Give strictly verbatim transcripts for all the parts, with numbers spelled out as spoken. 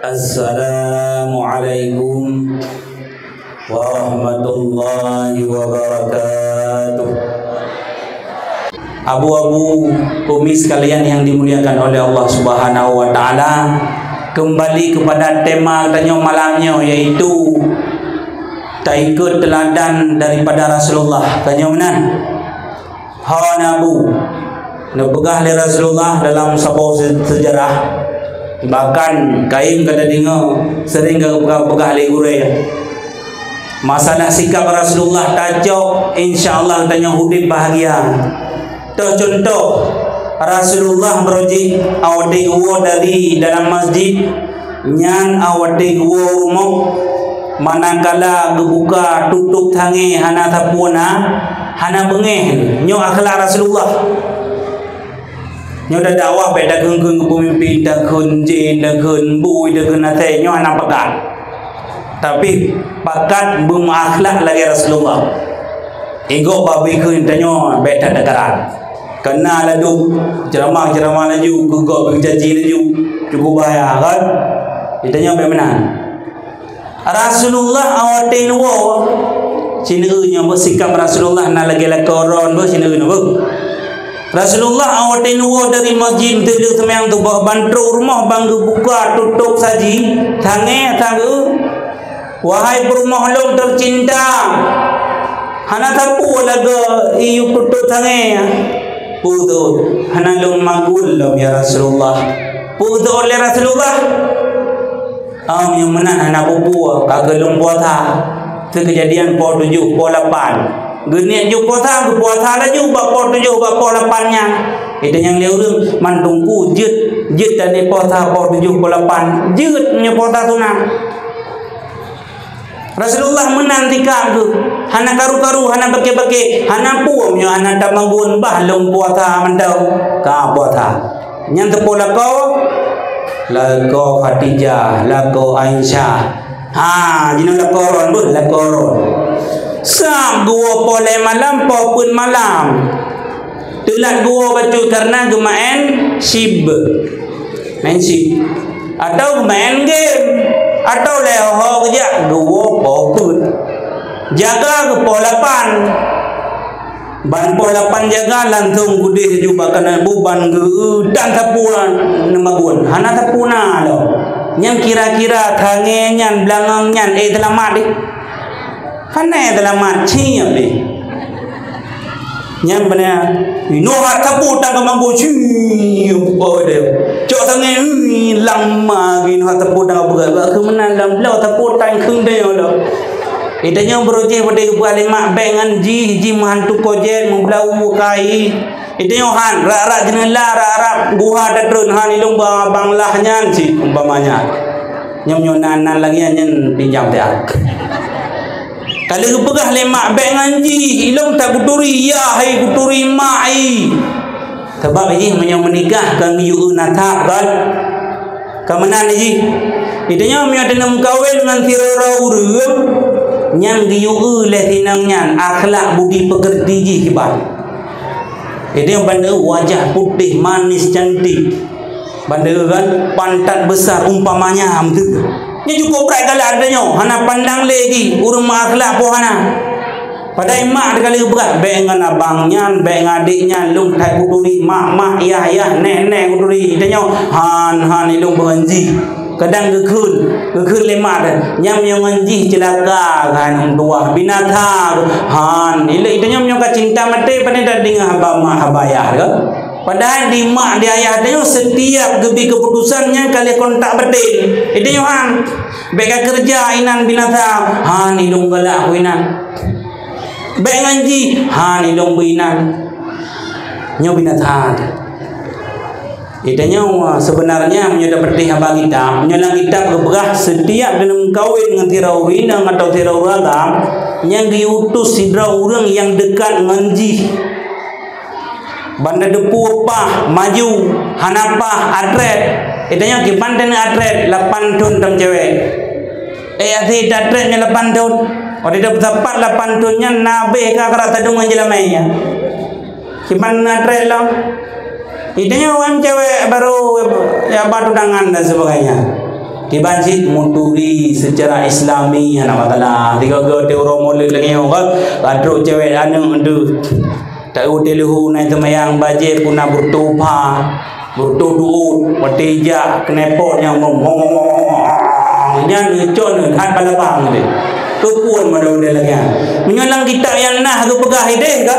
Assalamualaikum warahmatullahi wabarakatuh. Abu-abu, umi sekalian yang dimuliakan oleh Allah Subhanahu wa Ta'ala, kembali kepada tema tanyoe malam nyoe, yaitu taikot teladan daripada Rasulullah. Tanyoe meunan. Hana bu, neupeugah lé Rasulullah dalam saboh se-, sejarah, bahkan kayém ka tadeungoe sering ka geupeugah-peugah lé gurée. Masalah sikap Rasulullah tacok, insya Allah tanyoe udeb bahagia. Toh cuntoh, Rasulullah beurojih awai geuwoe dari dalam masjid, nyan awai geuwoe rumoh, manakala geubuka tutôp tangée hana sapeue na, hana beungéh. Nyoe akhlak Rasulullah. Nyoe dakwah bék takheun-kheun keu peumimpin, takheun jén, takheun bui, takheun asée, nyoe hana pakat. Tapi pakat beumeuakhlak lagée Rasulullah. Inggok babi kheun tanyoe bék that takaran. Kana laju, ceramah-ceramah laju, keu gob beujanji laju, cukup bahaya kan? Tanyoe bék meunan. Rasulullah awai watée luwoe, sineue nyoe beuh sikap Rasulullah na lagée lakoe droen beuh sineue nyoe beuh. Rasulullah awai watée luwoe dari masjid teudeuh seumayang tuboh ban trok rumoh ban geubuka tutôp saji, tangée, tangée. Wahai peurumoh lôn teucinta, hana sapeue lagée iyup tutôp tangée. Peue teuh, hana lôn magul lom ya Rasulullah. Peue teuh lé Rasulullah? Am nyang meunan hana peue-peue, ka geuleueng puasa. Teukeujadian poh tujoh, poh lapan. Geuniet jeuet puasa, geupuasa laju bak poh tujoh, bak poh lapan nyan. Itu nyang lé ureuëng mantong ku jeuet, jeuet tadi puasa poh tujoh, poh lapan. Jeuet nyoe puasa sunat. Rasulullah meunan tika geuh, hana karu-karu, hana bake-bake, hana puom nyoe hana tamagun bah lôn puasa mantong ka puasa. Nyan teupeu lakoe, lakoe Khadijah, lakoe Aisyah. Ha, jinoe lakoe ron beuh, lakoe ron. Sab geuwoe poh lhée malam, poh peuet malam. Teulat geuwoe bacut karena geumaén sib. Main sib. Atau geumaén game. Atau lé ho geujak geuwoe poh peuet. Jaga geupoh lapan. Ban poh lapan jaga langsung gudeh ju bak keuneuk bu ban geu dan sapeue neumagun. Hana sapeue na lom. Nyang kira-kira tangée nyan, beulangong nyan, eh, seulamat deh. Hana seulamat, ciep deh. Nyan beuna, inoe hat sapeue tan ka mampu, ciep, oh, deh. Cok tangée, ih, lama geuh inoe hat sapeue tan ka peugah. Bak keu meunan lam bloe sapeue tan kheun deh, ya Allah. Itanyoe beurojih pada geupeugah lé mak bék ngon jih, jih meuhantu kojét, meublau kai. Itanyoe han, rak-rak jeuneula, rak-rak guha tatreun han ilong ba-, bang lah nyan cit umpamanya. Nyoe, nyoe nan, nan lagée nyan pinjam tiak. Ka lheueh geupeugah lé mak bék ngon jih, ilong tak kuturi, ya hai kuturi mak ai. Sabab jih meunyoe meunikah ka geuyue na that kan. Ka meunan jih. Itanyoe meunyoe taneum kawen ngon sidroe ureuëng, nyang geuyue lé sinong nyan akhlak budi peukeurti jih kiban. Itanyoe ban wajah putéh, manis, cantik. Ban kan pantat besar umpamanya meuteuk. Nyoe cukup brat galak tanyoe, hana pandang lé jih ureuëng meuakhlak po hana. Padahai mak teuka lheueh beurah, bék ngon abang nyan, bék ngon adék nyan, lôn that kuturi, mak, mak, yah, yah, néh, néh kuturi. Tanyoe, han, han, ilong beungon jih. Kadang geukheun, geukheun lé mak teuh, nyang meunyoe ngon jih ceulaka keuhai ngon tuwah, binatha, han, ilée tanyoe meunyoe ka cinta maté, pane tadeungoe haba mak, haba yah teuh. Padahai di mak, di ayah tanyoe setiap geubi keuputusan nyan ka lheueh kontak baten. Itanyoe han, bék ka keureuja inan binatha, han, ilong galak ku inan. Bék ngon jih, han ilong beuinan. Nyoe binatha. Itanyoe seubeunarnya meunyoe tapeuteh haba kitab, nyoe lam kitab geupeugah setiap taneum kawen ngon sidroe ureuëng inong atawa sidroe ureuëng agam, nyang geuutus sidroe ureuëng nyang deukat ngon jih. Ban tateupeue paih, maju, hana paih, atrét. Itanyoe kiban taneuk atrét, lapan thon tam cewek. Eh, até tatrét nyoe lapan thon. Watée tapeusapat lapan thon nyan na abéh ka karat tadong ngon jeulamé nyan. Kiban na trét lom. Itanyoe wan cewek baru ya batu tangan dan sebagainya. Kiban cit meuturi secara Islami hana masalah. Tiga-tiga teuk uroe Maulid lagèe nyoe kan, ka trok cewek aneuk deuh. Tak u teuluhu nai seumayang bajèe puna beureutoh pha, beureutoh du'ut, watèe jak keuneuk pot nyang ngong, ngong, ngong, ngong, ngong. Nyan neucon that balabang deh. Keupeue model-model lagèe nyan? Meunyoe lam kitab nyang na geupeugah ideh ka,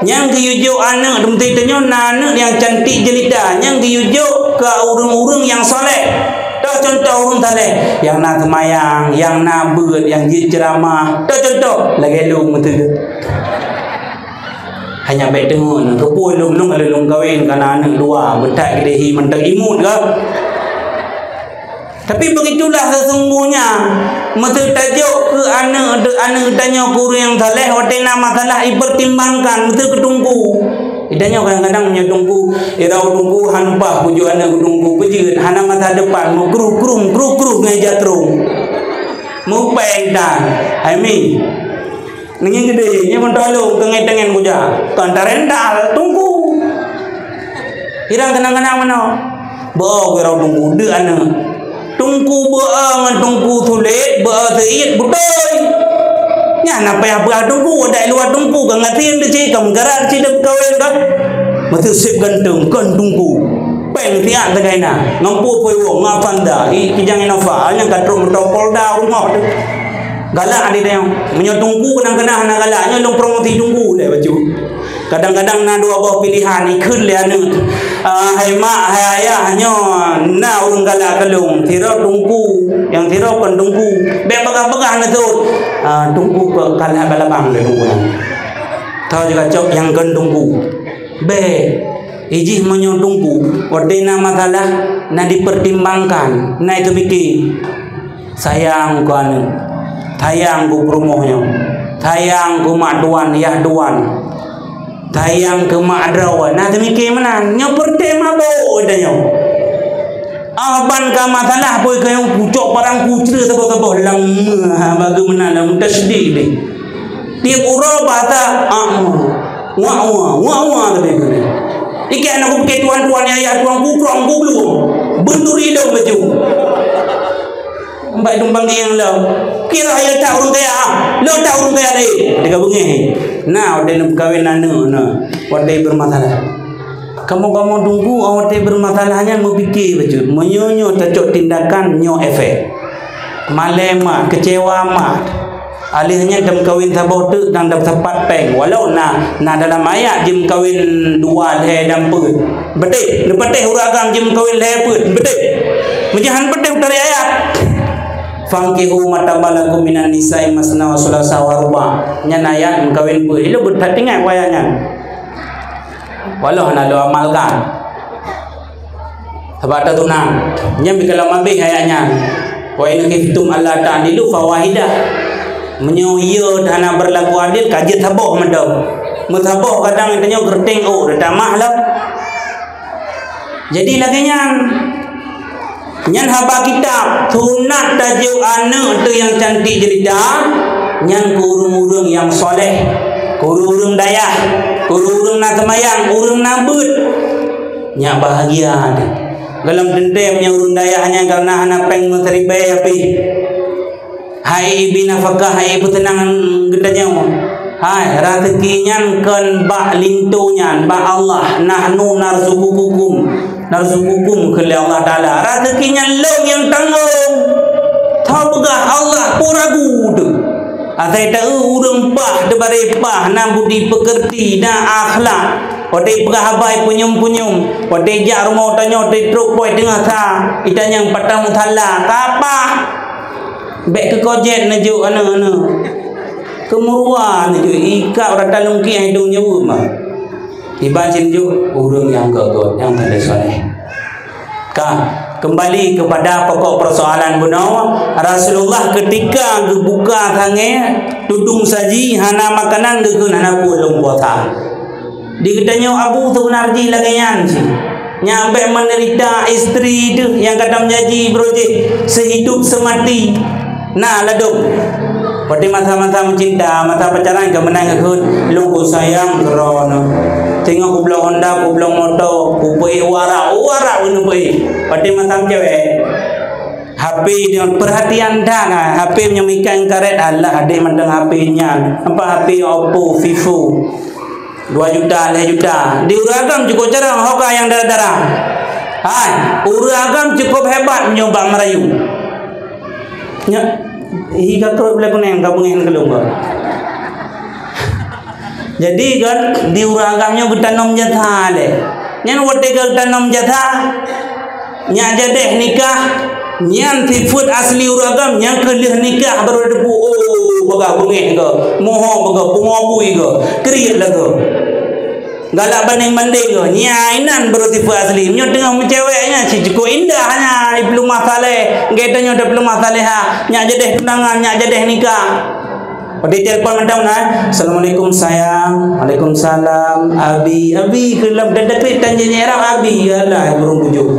nyang geuyue jok aneuk, teumeuti tanyoe na aneuk nyang cantik jelita, nyang geuyue jok keu ureueng-ureueng nyang saleh. Toh contoh ureueng saleh, nyang na seumayang, nyang na beuet, nyang jeuet ceuramah. Toh contoh, lagèe lôn meuteudeh. Hanya bèk teungeut, keupeue lôn, lôn ka lôn kawén, ka na aneuk dua, beutak keudéh hi mantong imut ka. Tapi begitulah sesungguhnya, meuseu tajok keu aneuk, aneuk tanyoe keu ureueng nyang saleh, watèe na masalah ipertimbangkan, meuseu keu teungku. Di tanyoe kadang-kadang meunyoe teungku, irau teungku, han paih kujok aneuk keu teungku, peujeuet, hana masa depan, meukruh-kruh, kruh-kruh ngon ija trong. Meupèng tan, hai mi. Ninggi geudeh, nyoe pun tolong, teungen-teungen kuja. Kon tarental, teungku. Irang keunang-keunang meunoe. Beu keu irau teungku, deuek aneuk. Teungku beu ngon teungku sulet, beu seuiet, beutôi. Nyan na payah peugah teungku, adak luwa teungku, ka ngasien teuh cit, ka meugarat cit, dah peukawén ka. Meuseu seb ganteng, kon teungku. Pèng siat sagai na, ngon peue-peue woe, ngon panda, i kijang i nafa, nyang ka trok meutoe Polda rumoh teuh. Galak di tanyoe. Meunyoe teungku keunang-keunang hana galak, nyoe lôn promosi teungku lé bacut. Kadang-kadang na dua boh pilihan, ikheun lé aneuk. Ah, hai mak, hai ayah, nyoe na ureueng galak keu lôn. Sidroe teungku, nyang sidroe kon teungku. Bèk peugah-peugah neusot. Ah, teungku kok kalah balabang lé teungku nyan. Tho juga cok nyang kon teungku. Bèk. Ijih meunyoe teungku, watèe na masalah, na dipertimbangkan, na iteumike. Sayang keu aneuk, sayang keu peurumoh nyoe, sayang keu mak tuan, yah tuan, sayang keu mak droe, na teumike meunan. Nyoe peureute mabök tanyoe. Ah, ban ka masalah poi kayong pucok parang kucre saboh-saboh lam meuh, bagaimana lam tasdid deh. Tiep uroe basa, ah, wa, wa, wa, wa, tapi kena. Ikan aku pakai tuan-tuan, ya, ya, tuan kukrong, kublu. Benduri dong baju. Empat tumpang yang lo. Kira ya tak urung kaya, ah. Lo tak urung kaya deh. Dia bengeh. Nah, udah nak kahwin anak, nah. Udah bermasalah. Kamoe-kamoe teungku, watèe bermasalah nyan meupike bacut. Meunyoe nyoe tacok tindakan, nyoe efek. Malèe mat, keucewa mat. Alheuh nyan tameukawen saboh teuk dan dapat pèng. Walau na, na dalam ayat jimeukawen dua lhèe dan peuet. Beutôi, neupatéh ureueng agam jimeukawen lhèe peuet. Beutôi. Meunyoe han patéh u tarek ayat. "Fankihu ma taba lakum minan nisa'i masna wa sulasa wa ruba." Nyan ayat meukawen peuet. Ilôn beutat ingat ayat nyan. Walau hana lôn amalkan. Sabab tatunang. Nyan beukalon habéh ayat nyan. "Wa in khiftum alla ta'dilu fawahidah." Meunyoe yö hana berlaku adil, ka jeuet saboh mantong. Meusaboh kadang tanyoe geureuteng ôk, tamah lom. Jadi lagèe nyan. Nyan haba kitab, sunat tajok aneuk teuh nyang cantik jelita, nyan keu ureueng-ureueng nyang soleh, keu ureueng-ureueng dayah, keu ureueng-ureueng na seumayang, ureueng na beuet. Nyak bahagia teuh. Gohlom teuntèe meunyoe ureueng dayah nyan kareuna hana pèng meusiribèe pih. Hai ibi nafakah, hai peuteunangan geutanyoe. Hai, raseuki nyan kon bak linto nyan, bak Allah. "Nahnu narzuqukum, narzuqukum," kheun lé Allah Taala. Raseuki nyan lôn nyang tanggong. Tho peugah Allah peue ragu teuh. Asai taeu ureueng paih, teubaré paih, na budi peukeurti, na akhlak. Watèe peugah haba peunyum-peunyum, watèe jak rumoh tanyoe, watèe trok poh teungoh sa, itanyong pat musala, ka paih. Bèk keu kojét neujok aneuk-aneuk. Keumeuruwa neujok, ikab rata lungkieh hidong nyoe mah. Iban cit neujok ureueng nyang gèt-gèt, nyang teuntèe saleh. Ka, kembali kepada pokok persoalan bunoe, Rasulullah ketika geubuka sangè, tudong saji, hana makanan, geukheun hana peue lôn puasa. Di geutanyoe Abu seubeuna jih lagèe nyan cit. Nyang bèk menderita istri teuh nyang ka tameujanji brôk jih seuhidup seumati. Na ladôm. Watèe masa-masa meucinta, masa pacaran ka meunan geukheun, "Lôn ku sayang keu droeneuh. Singoh kubloe honda, kubloe moto, kupeuék warak, warak keuneuk peuék." Watèe masa meucewek. Tapi dia perhatian dah lah, H P meunyoe ikan karet, alah, adik mantong H P nyan. Apa H P Oppo, Vivo. Dua juta, lhèe juta. Di ureueng agam cukôp carông, ho ka nyang dara-dara. Hai, ureueng agam cukôp hebat meunyoe bak meurayeuk. Nyak, hi ka trok blah kunéng, ka beungéh keulong ka. Jadi kan, di ureueng agam nyoe geutanom jasa lé. Nyan watèe ka geutanom jasa, nyak jadèh nikah, nyan sifeuet asli ureueng agam, nyan keu lheueh nikah baru teupeue, oh, bagah beungéh ka, moho bagah, pungo bui ka, kriet lagoe. Galak bandéng-bandéng ka, nyan inan baru sifeuet asli. Meunyoe teungoh meucewek nyan, si cukôp indah nyan, dipeulumah saleh, geutanyoe dipeulumah salehah, nyak jadèh tunangan, nyak jadèh nikah. Watèe telepon mantong na, "Assalamualaikum sayang." "Waalaikumsalam." "Abi, abi," keu lam dada kriet tan jih nyan, "Abi." Alah, burung bujôh.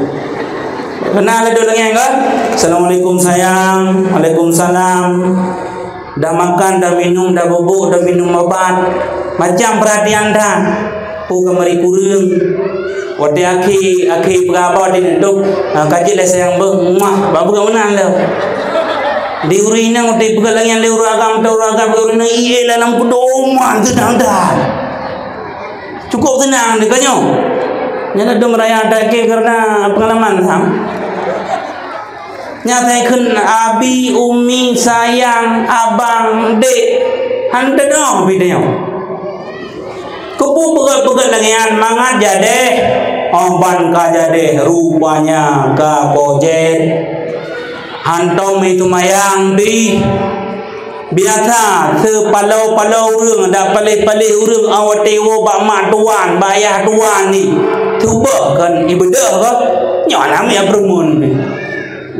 Keunan laju lagèe nyan kan? "Assalamualaikum sayang." "Waalaikumsalam." Dah makan, dah minum, dah bubuk, dah minum ubat. Macam perhatian dah. Peue ka meuri kureueng. Watèe akhé, akhé peugah haba di YouTube, ha, ka jeuet lé sayang beuh, muah, bak peugah meunan lé. Di ureueng inong watèe peugah lagèe nyan lé ureueng agam, ureueng agam, ureueng inong ié lé lam kudong, muah, seunang that. Cukôp seunang di tanyoe. Nyan ladôm raya that keu kareuna peungalaman, ha. Nyan sai kheun abi, umi, sayang, abang, dek. Han teudoh pih tanyoe. Keupeue peugah-peugah lagèe nyan mangat jadèh? Oh, ban ka jadèh, rupanya ka bojét. Hantom itu mayang pih. Biasa, seupalo-palo ureueng, dak paléh-paléh ureueng, awai watèe woe bak mak tuan, bak ayah tuan ni. Teuba kan ibeudôh ka? Nyoe na meu'ah peureumeun pih.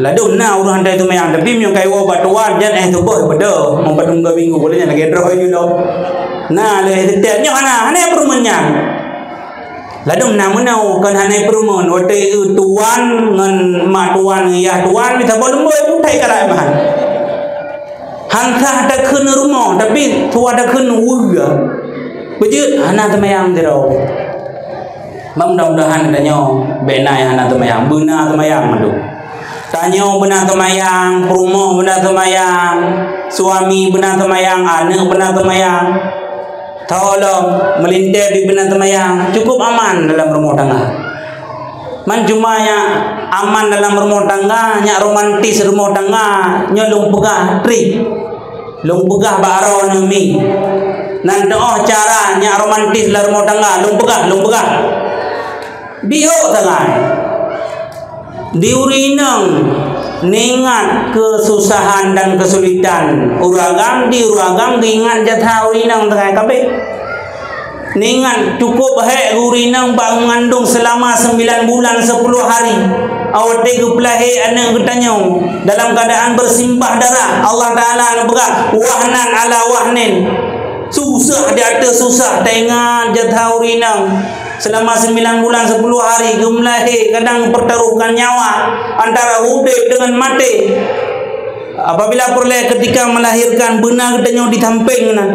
Ladôm na ureueng hantai seumayang, tapi meunyoe ka iwoe bak tuan, nyan éh tuboh ibeudôh, meupadum dua minggu, boleh nyan lagèe droe jinoe. Na lé setiap nyoe hana, hana peureumeun nyan. Ladôm na meunoe, kon hana peureumeun, watèe tuan ngon mak tuan, yah tuan, mita boh leumbôi, putai karat bahan. Han sah takheun rumoh, tapi tuan takheun weueh. Beujeuet hana seumayang sidroe. Mudah-mudahan tanyoe bèk na nyang hana seumayang, beuna seumayang mandum. Tanyoe beuna seumayang, peurumoh beuna seumayang, suami beuna seumayang, aneuk beuna seumayang. Tolong, meulintèe pih beuna seumayang, cukôp aman dalam rumoh tangga. Man cuma nyang aman dalam rumoh tangga, nyang romantis rumoh tangga, nyoe lôn peugah trik. Lôn peugah bak droeneuh mi. Nan teu'oh cara nyang romantis lam rumoh tangga, lôn peugah, lôn peugah. Bihôk sagai. Di ureueng inong neuingat keususahan dan keusulitan ureueng agam, di ureueng agam geuingat jasa ureueng inong sagai kabeh. Neuingat cukôp hék gurèe inong bak meungandong seulama sembilan bulan sepuluh hari. Awai watèe geupeulahé aneuk geutanyoe dalam keuadaan beusimbah darah, Allah Taala neupeugah, "Wahnan ala wahnin." Susah di ateueh susah, taingat jasa ureueng inong. Seulama sembilan bulan sepuluh hari geumeulahé, kadang peutarôhkan nyawa antara udép deungon maté. Apabila peureulèe keutika meulahérkan, beuna geutanyoe di sampéng na.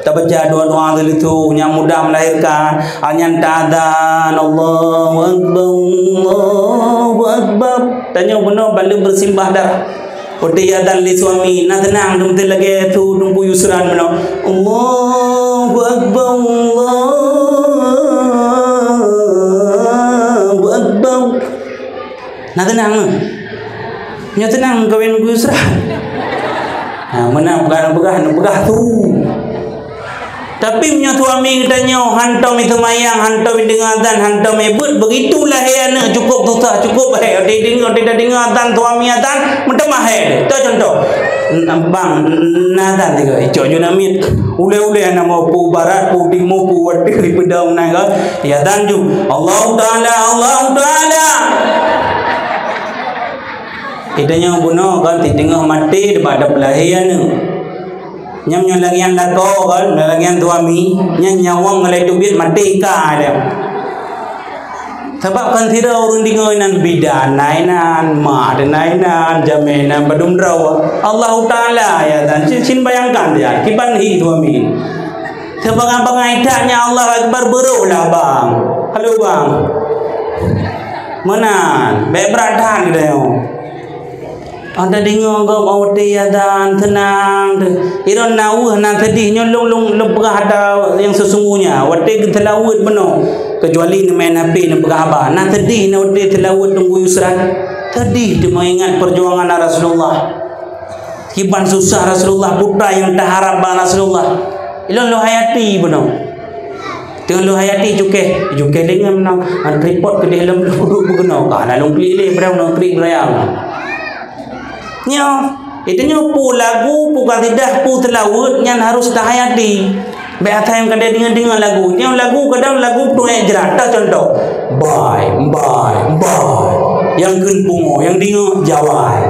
Tabaca doa-doa lheuh nyan mudah meulahérkan, nyan taazan, "Allahu Akbar, Allahu Akbar." Tanyoe bunoe ban lheuh beusimbah darah. Watèe azan lé suami, na teunang, dum lagèe su Teungku Yusran bunoe. "Allahu Akbar, Allahu Akbar." Na teunang, nyoe teunang kawin Gus Yusra. Ha, meunan peugah, peugah, peugah tu. Tapi meunyoe suami geutanyoe hantom iseumayang, hantom ideungoe azan, hantom ibeuet, begitu lahé aneuk cukôp susah, cukôp hék. Dideungoe, dideungoe azan, suami azan, meutamah hék. Toh contoh. Bang, na azan tiga, icok ju namiet. Ulèe-ulèe na mau pu barat, pu timu, pu watèe, di peudong na ka. Ya dan ju. Allahu Taala, Allahu Taala. Geutanyoe bunoe kan, si teungoh maté, bak tapeulahé aneuk. Nyan nyoe lagèe nyan lakoe kan, lagèe nyan suami, nyan nyawöng ngon lhèe teubiet maté ka dia. Sabab kan sidroe ureueng deungoe inan bidan na inan, mak na inan, jamé na padum droe. Allahu Taala ya dan cin, cin bayangkan dia, kiban hi suami. Teubangai-bangai that nyan Allahu Akbar, beurôh lah bang. Halo bang. Meunan, bèk brat that geutanyoe. Ada deungoe gob watée azan, seunang teuh. Iron na weueh na seudeh, nyoe lôn, lôn, lôn peugah ata nyang seusungguhnya. Watée geuseulaweuet bunoe, kecuali neumain H P neupeugah haba. Na seudeh na watée seulaweuet Teungku Yusran. Seudeh teuh meuingat perjuangan Rasulullah. Kiban susah Rasulullah, putra nyang teuharab bak Rasulullah. Ilôn lôn hayati bunoe. Teungoh lôn hayati cukéh, cukéh lé ngon meunan, ngon tripod keudeh lom lôn duek beukeunong. Ka na lôn klik lé, padahai lôn klik beuraya. Nyoe, itu nyoe peue lagu, peue kasidah, peue seulaweuet nyan harus tahayati. Bék asai nyang kadang deungoe-deungoe lagu. Nyoe lagu kadang lagu peutueng jrat. Ata contoh, bai, bai, bai. Nyang kheun pungo, nyang deungoe jawai.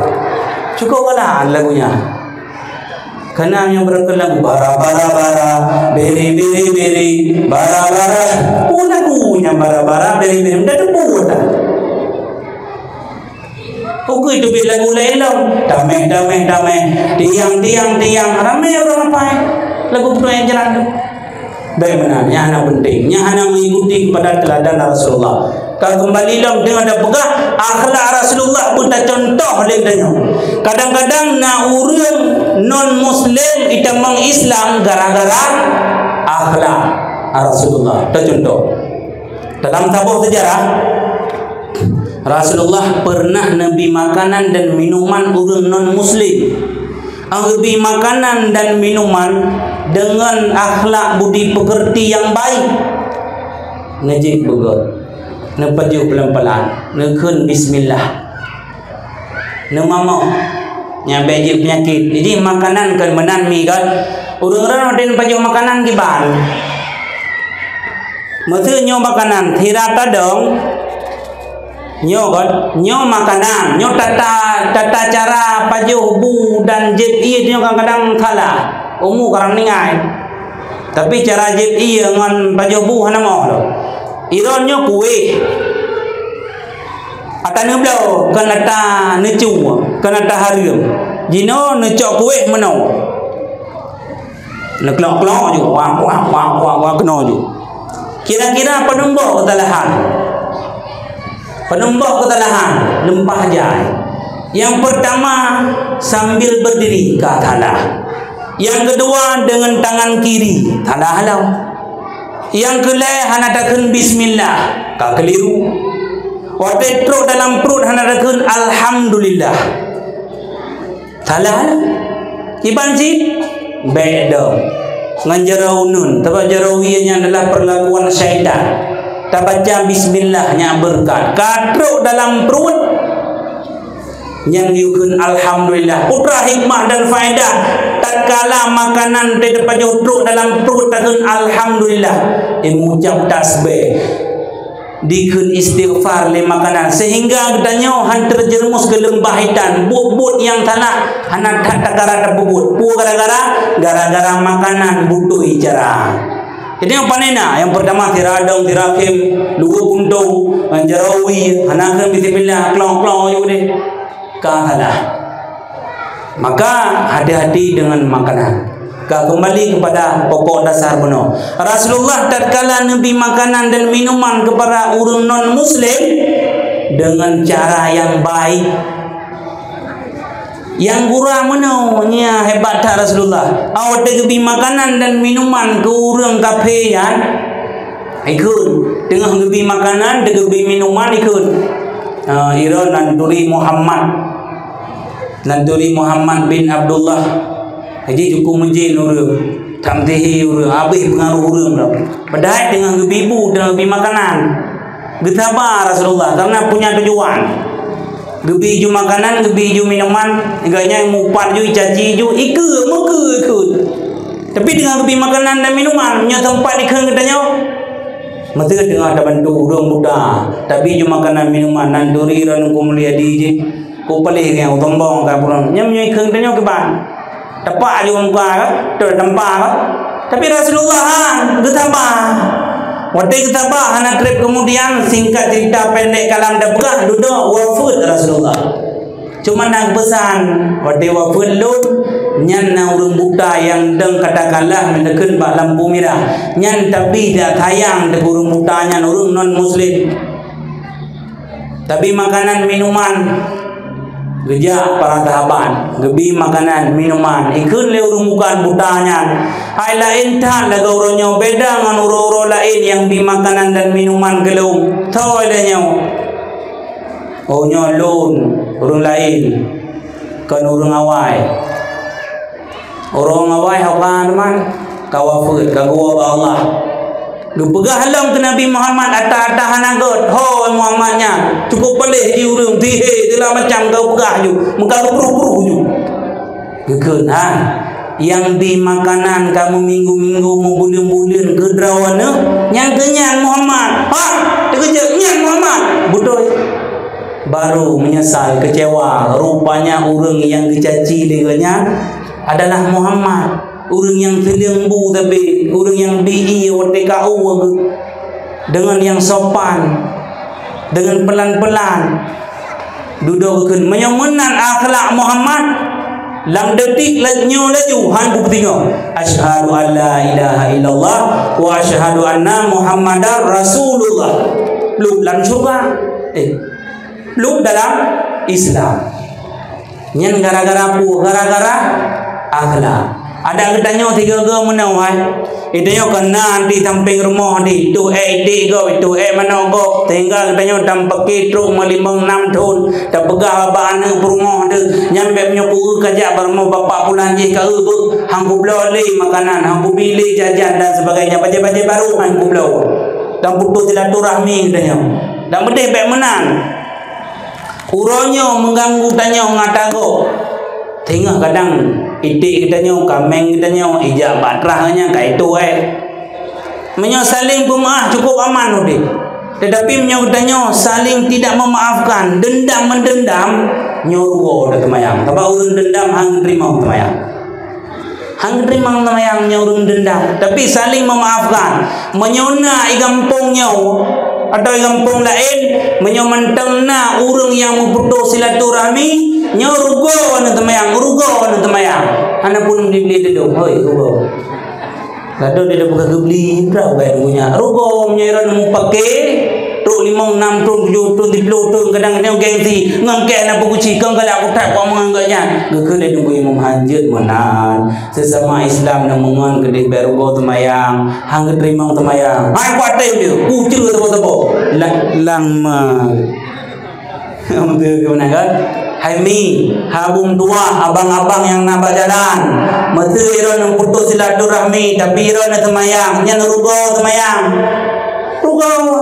Cukup galak lagu nyan. Kana nyang beureukat lagu bara, bara, bara, beri, beri, beri, bara, bara. Oh, lagu nyang bara, bara, beri, beri. Dah teupeue dah. Oke, teubiet lagu laén lom. Dameh, dameh, dameh. Tiang, tiang, tiang. Ramé ureueng apai. Lagu peutueng jrat tu. Baik benar, nyan hana penting. Nyan hana mengikuti kepada teladan Rasulullah. Ka kembali lom dengan dah peugah akhlak Rasulullah pun tacontoh lé tanyoe. Kadang-kadang na ureueng non muslim itamong Islam gara-gara akhlak Rasulullah. Tacontoh. Dalam saboh sejarah, Rasulullah pernah neubi makanan dan minuman ureueng non muslim. Neubi makanan dan minuman dengan akhlak budi pekerti yang baik. Neujép beugöt, neupajoh pelan-pelan, neukheun bismillah. Neumamoh, nyang bék jeuet peunyakét. Jadi makanan kan meunan mi kan. Ureueng-ureueng udeb pajoh makanan kiban. Meuseu nyoe makanan, sira tadong. Nyoe kan, nyoe makanan, nyoe tata, tata cara pajoh bu dan jép ié nyoe kadang-kadang salah. Umu karang ningai. Tapi cara jép ié ngon pajoh bu hana moh lom. Iron nyoe kueh. Ata neubloe, kon ata neucue, kon ata hareuem. Jinoe neucok kueh meunoe. Neuklok-klok ju, wak, wak, wak, wak, wak, keunoe ju. Kira-kira padum boh keusalahan? Padum boh keusalahan? Leumpah jai. Yang pertama, sambil berdiri, ka salah. Yang kedua, dengan tangan kiri, salah lom. Yang keulhèe, hana takheun bismillah, ka keliru. Watèe trok dalam pruet hana takheun alhamdulillah. Salah lah. Kiban cit, bèk dong. Ngon jaroe uneuen, sabab jaroe wie nyan adalah perlakuan syaitan. Tabaca bismillah nyan beureukat. Ka trok dalam pruet, nyan geukheun alhamdulillah. Peue teuma hikmah dan faedah tatkala makanan teuh teupajoh trok dalam pruet takheun alhamdulillah. Imeungucap tasbih. Dikheun istighfar lé makanan, sehingga geutanyoe han teujeureumus keu leumbah itan. Buet-buet nyang salah hana that takara tapeubuet. Peue gara-gara? Gara-gara makanan beutôi cara. Jadi nyang pane na, nyang peurtama sira dong, sira khém, luweue puntông, jaroe wie, hana kheun bismillah, klong-klong ju deh. Ka salah. Maka hati-hati dengan makanan. Ka kembali kepada pokok dasar bunoe. Rasulullah tatkala neubi makanan dan minuman kepada ureueng non muslim dengan cara yang baik. Nyang gura meunoe nyan hebat that Rasulullah. Awak teugeubri makanan dan minuman keu ureueng kafé nyan, ikheun. Teungoh geubri makanan, teugeubri minuman, ikheun. Ah, iron nan turi Muhammad. Nan turi Muhammad bin Abdullah. Jadi jukung meujén ureueng, tamsihi ureueng, habéh peungaroh ureueng lom. Padahai teungoh geubri bu, teungoh geubri makanan. Geusaba Rasulullah karena punya tujuan. Geubri ju makanan, geubri ju minuman, gobnyan mupat ju, icaci ju, ikheun, meukeue ikheun. Tapi teungoh geubri makanan dan minuman, nyoe teumpat ikheun geutanyoe. Meuseu teungoh tabantu ureueng buta, tapi ju makanan minuman, nan turi droeneuh Teungku Mulyadi jih. Ku paléh nyang sombong ka pulang. Nyan meunyoe ikheun tanyoe kiban. Tepak ju muka ka, tu tampa ka. Tapi Rasulullah han, geusaba. Watèe geusaba hana trép kemudian, singkat cerita pendek kalam tapeugah, dudoe wafeuet Rasulullah. Cuma na peusan, watèe wafeuet lôn, nyan na ureueng buta nyang dong katakanlah meuneukheun bak lampu mirah. Nyan tapi dak sayang teuh ureueng buta nyan ureueng non muslim. Tapi makanan minuman, Geujak para sahabat, geubi makanan, minuman. Ikheun lé ureuëng bukan buta nyan, "Hai, laén that lagée uroe nyoe, beda ngon uroe-uroe laén nyang bi makanan dan minuman keu lôn. Soe lé nyoe?" "Oh, nyoe lôn, ureuëng laén, kon ureuëng awai." Ureuëng awai hok ka teuma ka wafeuet, ka geuwoe bak Allah. Geupeugah lom keu Nabi Muhammad ata-ata hana gét, "Ho Muhammad nyan, cukup paléh jih ureuëng, tihé, segala macam ka peugah ju, meuka geubruh-bruh ju." Geukheun, "Ha, nyang bi makanan kamoe minggu-minggu, meubuleuen-buleuen keu droeneuh, nyang keu nyan Muhammad. Ha, teukeujot, nyan Muhammad." Beutôi. Baru meunyeusal, keucewa, rupanya ureuëng nyang geucaci lé geuh nyan adalah Muhammad, ureuëng nyang teuleumbu sabe, ureuëng nyang bi ié watée ka ueh geuh, deungon nyang sopan, deungon peulan-peulan. Dudoe geukheun, meunyoe meunan akhlak Muhammad, lam detik la-, nyoe laju han kupeutingoe, "Asyhadu an la ilaha illallah wa asyhadu anna Muhammadar Rasulullah." Plup lam syeuruga. Eh, plup dalam Islam. Nyan gara-gara peue? Gara-gara akhlak. Adak geutanyoe tiga-tiga meunoe hai. Geutanyoe keunan di sampéng rumoh di, itu ék iték gob, itu ék manok gob. Sehingga geutanyoe tampeuké trok meulimong nam thon, tapeugah bak aneuëk peurumoh teuh, "Nyan bék meunyoe kueu kajak bak rumoh bapak pulan jih ka eu beuh, han kubloe lé makanan, han kubi lé jajan dan sebagainya, bajée-bajée barô han kubloe." Dan putus silaturahmi geutanyoe. Dan beudeh bék meunan. Uroe nyoe meuganggu tanyoe ngon ata gob. Teungoh kadang iték geutanyoe, kaméng geutanyoe, ijak bak trah nyan ka itu, eh. Meunyoe saling peumeuáh cukup aman udeb. Tetapi meunyoe geutanyoe saling tidak memaafkan, dendam mendendam, nyoe rugoe dah teumayang. Sabab ureuëng dendam han teurimong teumayang. Han teurimong teumayang nyoe ureuëng dendam, tapi saling memaafkan. Meunyoe na i gampông nyoe atau i gampông laén, meunyoe mantong na ureuëng nyang meuputoh silaturahmi, nyoe rugoe aneuëk teumayang, rugoe aneuëk teumayang. Hana pun dibeli dedong, hoi, rugoe. Ladom dia dah buka geubeli, berapa bayar dunia? Rugoe meunyoe droeneuh meupaké, trok limong, nam thon, tujoh thon, siplôh thon, kadang nyoe gengsi, ngon kèe na peuguci, kon galak kutat kuat meungon geuh nyan. Geukheun lé Teungku Imum hanjeuet meunan. Sesama Islam nyang meungon keudeh bèk rugoe teumayang, han geuteurimong teumayang. Hai kuat tem dia, kucre teubo-teubo. Lang, lang ma. Beutôi keu meunan kan? Hai mi, hai bung tuah, abang-abang nyang na bak jalan. Meuseu droeneuh putus silaturahmi, tapi droeneuh teumayang, nyan rugoe teumayang. Rugoe.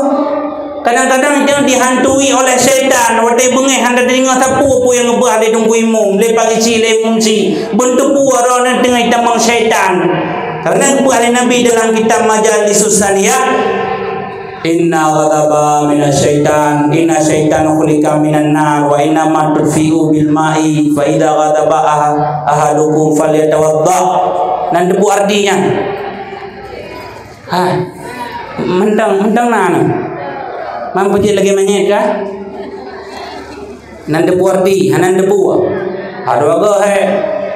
Kadang-kadang nyan dihantui oleh syaitan, watèe beungéh hana teudeungoe sapeue peue nyang geupeugah lé Teungku Imum, lé Pak Geuchik, lé Imum Chik. Beutôi peue droeneuh teungoh jitamong syaitan. Karena geupeugah lé Nabi dalam kitab Majalisus Saniyah, "Inna ghadaba minasyaitan, inna syaitana khuliqa minan nar, wa inna ma tudfi'u bil ma'i, fa idza ghadaba aha-, ahadukum falyatawadda." Nan teupeue arti nyan? Hai, mantong, mantong na nyoe. Mam peujeuet lagèe manyét kah? Nan teupeue arti, hana teupeue. Adoe goe hai.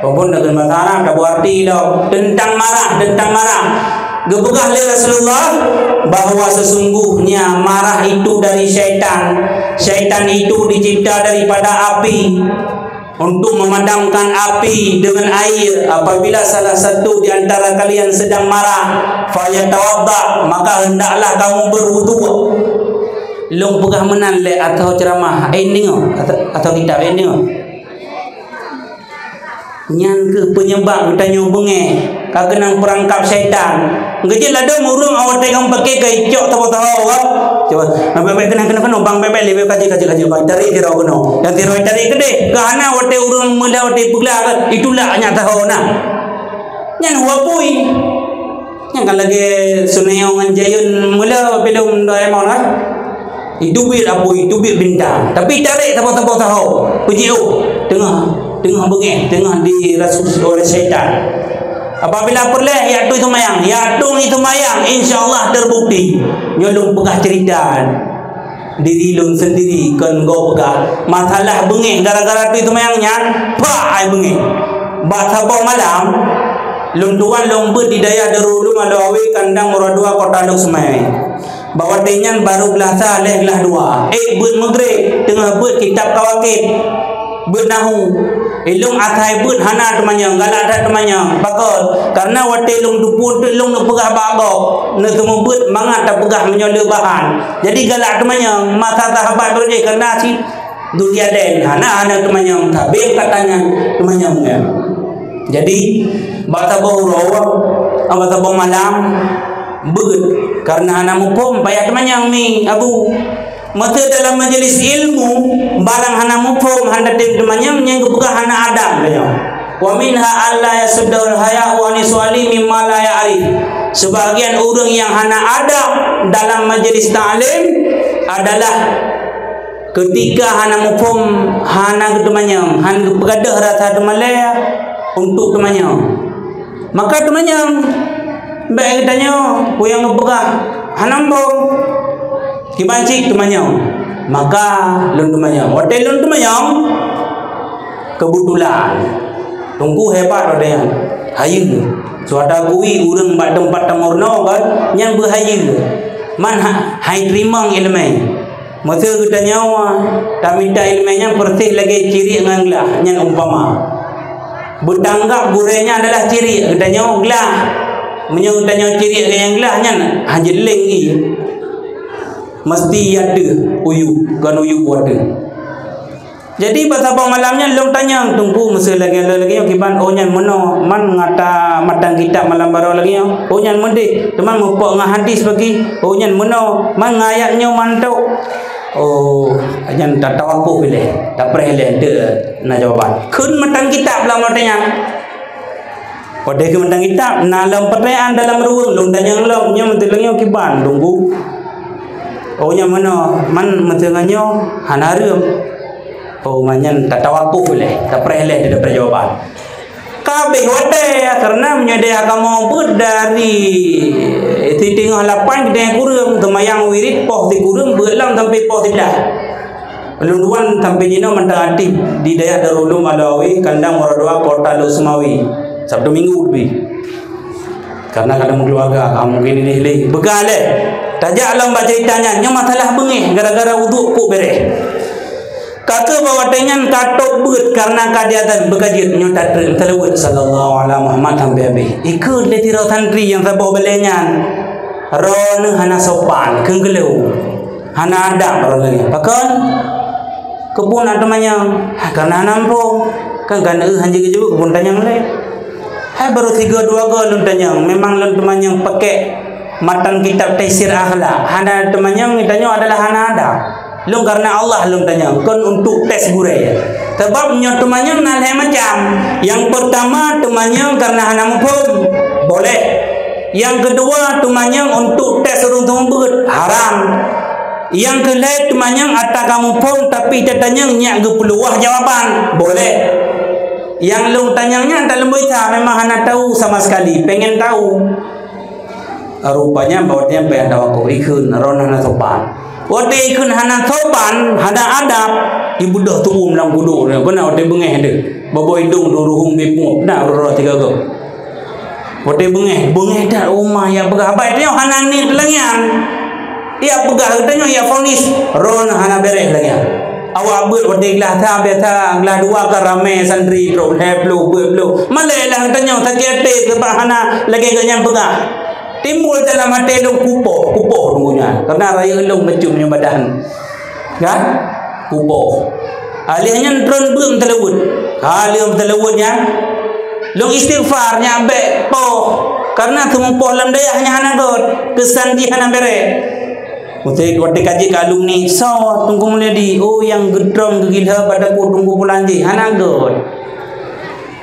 Walaupun deungon bahasa Arab teupeue arti lom. Teuntang marah, teuntang marah. Geupeugah lé Rasulullah bahwa sesungguhnya marah itu dari syaitan. Syaitan itu dicipta daripada api. Untuk memadamkan api dengan air, apabila salah satu di antara kalian sedang marah, falyatawadda, maka hendaklah kamu berwudu. Lôn peugah meunan lé atau ceramah, eh, deungoe, atau, atau kitab, eh, deungoe. Nyan keuh peunyeubab geutanyoe beungéh, ka keunong peurangkab syaitan. Geujeuet ladôm ureueng awai teungoh paké ka icok saboh saho, kan? Cuba, nah, bèk-bèk keunong, keunong, keunong, bang, bèk-bèk lé, bèk, kaji, kaji, kaji, bang, tarék sidroe keunoe. Dan sidroe tarék keudéh, keu hana watèe ureueng meulah watèe peuglah, kan? Itulah nyak saho na. Nyan huwa pui. Nyan kan lagèe Suneo ngon Jayun meulah filem Doraemon, kan? Itu bit apui, itu bit bintang. Tapi tarék saboh-saboh saho. Peujeuet, teungoh, teungoh beungéh, teungoh dirasuki oleh syaitan. Apabila peureulèe, ya tueng seumayang, ya tueng seumayang, insya Allah terbukti. Nyoe lôn peugah cerita diri lôn sendiri, kon gob peugah. Masalah beungéh gara-gara tueng seumayang nyan, pak ai beungéh. Bak saboh malam, lôn tuan lôn beuet di dayah Darul Ulum Alue Awe, kandang Meuradua, Kota Lhokseumawe. Bak watèe nyan barô glah sa lhèe glah dua. Ék beuet Maghrib, teungoh beuet kitab Kawakib. Beuet nahu. Ilong asai beuet hana teumanyong, galak that teumanyong. Pakon? Karena watée ilong teupeue teuk ilong neupeugah bak gob, neuseumeubeuet mangat tapeugah meunyoe le bahan. Jadi galak teumanyong, masa sahabat beureude karena si dunia den hana, hana teumanyong, tapi katanya teumanyong nyan. Jadi bak saboh uroe, bak saboh malam, beuet karena hana muphom payah teumanyong mi abu. Meusé dalam majlis ilmu, barang hana muphom, hana tem teumanyong, nyang geupeugah hana adab, geutanyoe. Wa minha alla yasuddul haya'u ani suali mimma la ya'rif. Sebagian ureuëng nyang hana adab dalam majlis taklim adalah ketika hana muphom, hana geuteumanyong, hana geupeugadôh rasa teumalée untuk teumanyong. Maka teumanyong, bék geutanyoe, peue nyang geupeugah hana muphom. Kiban cit teumanyong. Maka lôn teumanyong. Watée lôn teumanyong, keubeutulan, Teungku hebat watée nyan. Hayeue. Suata kui ureuëng bak teumpat tameurunoe kan, nyan beuhayeue. Man ha-, hai teurimong iéleumé. Meusé geutanyoe tamita iéleumé nyan peureuseh lagée ciriek ngon glah, nyan umpama. Beutanggab gurée nyan adalah ciriek, geutanyoe glah. Meunyoe geutanyoe ciriek ngon glah nyan, hanjeuet leng ie. Meuseuti ateueh uyueb, kon uyueb ateueh. Jadi bak saboh malam nyan lôn tanyong Teungku meusé lagée lagée nyoe kiban, oh nyan meunoe, man ngata matan kitab malam baroe lagée nyoe, oh nyan meudeh, teuma meupok ngon hadis bagi, oh nyan meunoe, man ngon ayat nyoe mantong. Oh, nyan tatawakuf ilée, tapreh ilée, teu na jawaban. Kheun matan kitab lam watée nyan. Watée kheun matan kitab, na lom peutanyaan dalam ruweueng, lôn tanyong lom, nyoe meuteuleueng nyoe kiban, Teungku. Oh, nyan meunoe, man meuteuleueng nyoe hana reuem. Oh, man nyan tatawakuf ilée, tapreh ilée, tapreh jawaban. Ka habéh watée, karena meunyoe daya kamoe beuet dari siteungoh lapan keudeh kureueng, teumayang wirit poh sikureueng, beuet lom sampai poh siblaih. Lôn tuan sampai jinoe mantong aktif di dayah Darul Ulum Alwi, kandang Muradua, Kota Lhokseumawe. Sabtu Minggu leubeh. Karena ka meukeuluwarga, ka mungkin ini lé. Beugah lé. Tajak lom bak cerita nyan, nyoe masalah beungéh gara-gara uduk kok bereh. Ka keuh bak watée nyan ka tôb beuet karena ka diazan beukajeut nyoe tatreuk seulaweuet sallallahu ala Muhammad sampai habéh. Ikheun lé sidroe santri nyang saboh balée nyan. Droeneuh hana sopan, kheun geuleu. Hana adab droeneuh. Pakon? Keupeue na teumanyong? Ha, karena hana muphom. Kan, kan, eh, hanjeuet geujaweueb keupeue tanyong lé. Hai baru sigoe dua goe lôn tanyong, memang lôn teumanyong pakai matan kitab Taisir Akhlak. Hana teumanyong, tanyoe adalah hana adab. Lôn karena Allah lôn tanyong, kon untuk tes gurée. Sabab nyoe teumanyong na lhée macam. Nyang peurtama teumanyong karena hana muphom, boleh. Nyang keudua teumanyong untuk tes ureuëng teumeubeut, haram. Nyang keulhée teumanyong ata ka muphom tapi tatanyong nyak geupeuluwah jawaban, boleh. Nyang lôn tanyong nyan talumboi sa memang hana tahu sama sekali, pengen tahu. Rupanya bak watée nyan payah tawakuf, ikheun droeneuh hana sopan. Watée ikheun hana sopan, hana adab, ibeudôh tuwum lam kudok nyoe, keunan watée beungéh deuh. Babah idong dua ruhueng bipeuet, na rot-rot tiga goe. Watée beungéh, beungéh that uma ya peugah. Bai tanyoe hana niet lagée nyan. Ya peugah geutanyoe ya fonis, droeneuh hana bereh lagée nyan. Awak beuet watée glah sa biasa, glah dua ka ramé santri trok lhée ploh, peuet ploh. Malée lah geutanyoe sakét até sabab hana lagée geuh nyan peugah. Timbul dalam até lôn kupoh, kupoh Teungku nyan. Karena rayeuk lôn bacut meunyoe badan. Kan? Kupoh. Alheuh nyan tron beuet meuteuleuweuet. Ka lheueh meuteuleuweuet nyan, lôn istighfar nyan bék poh. Karena teumeupoh lam dayah nyan hana göt. Keusan jih hana bereh. Watée, watée ka jeuet keu alumni, soe Teungku Mulyadi? Oh, nyang geutrom geugila pada ku Teungku Pulan jih. Hana göt.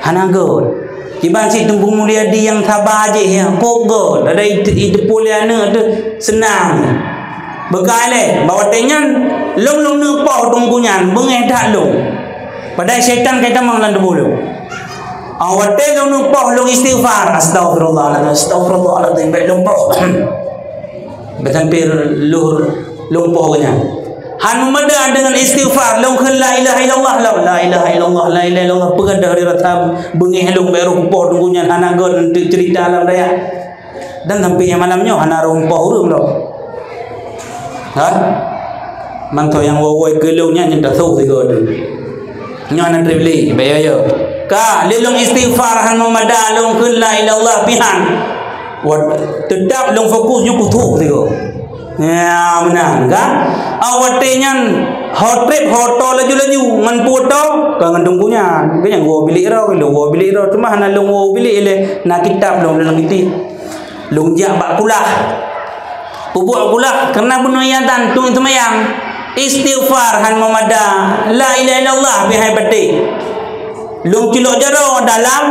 Hana göt. Kiban cit Teungku Mulyadi nyang saba jih, ya, kok göt. Ada it-, iteupeue lé aneuk teuh seunang. Beukai lé, bak watée nyan, lôn, lôn neupoh Teungku nyan, beungéh that lôn. Padahai syaitan ka itamong lam tuboh lôn. Ah, watée lôn neupoh, lôn istighfar, "Astaghfirullahaladzim, astaghfirullahaladzim," bék lôn poh. Beusampoe lheueh lôn poh geuh nyan. Han meumada deungon istighfar, lôn kheun la ilaha illallah, lôn, la ilaha illallah, la ilaha illallah, peugah dari rasa beungéh lôn, bék roh kupoh Teungku nyan hana göt, eunteuk cerita lam dayah. Dan sampai nyang malam nyoe hana roh poh ureuëng lom. Ha? Mantong nyang woe-woe keu lôn nyan, nyan tasoh sigoe teuh. Nyoe na treb lé, bayo-yo. Ka, lé lôn istighfar han meumada, lôn kheun la ilaha illallah pih han. Wat, teutap lôn fokus nyoe kutôk sigoe. Ya, meunan kan? Awak watèe nyan ho treb, ho tô laju-laju, ngon peue tô, ka ngon teungku nyan. Ka nyan woe bilék droe, lôn woe bilék droe. Teuma hana lôn woe bilék lé, na kitab lôn lam giti. Lôn jak bak kulah. Peubuet kulah, kareuna bunoe azan, tueng seumayang. Istighfar han meumada, la ilaha illallah pih han patéh. Lôn culok jaroe dalam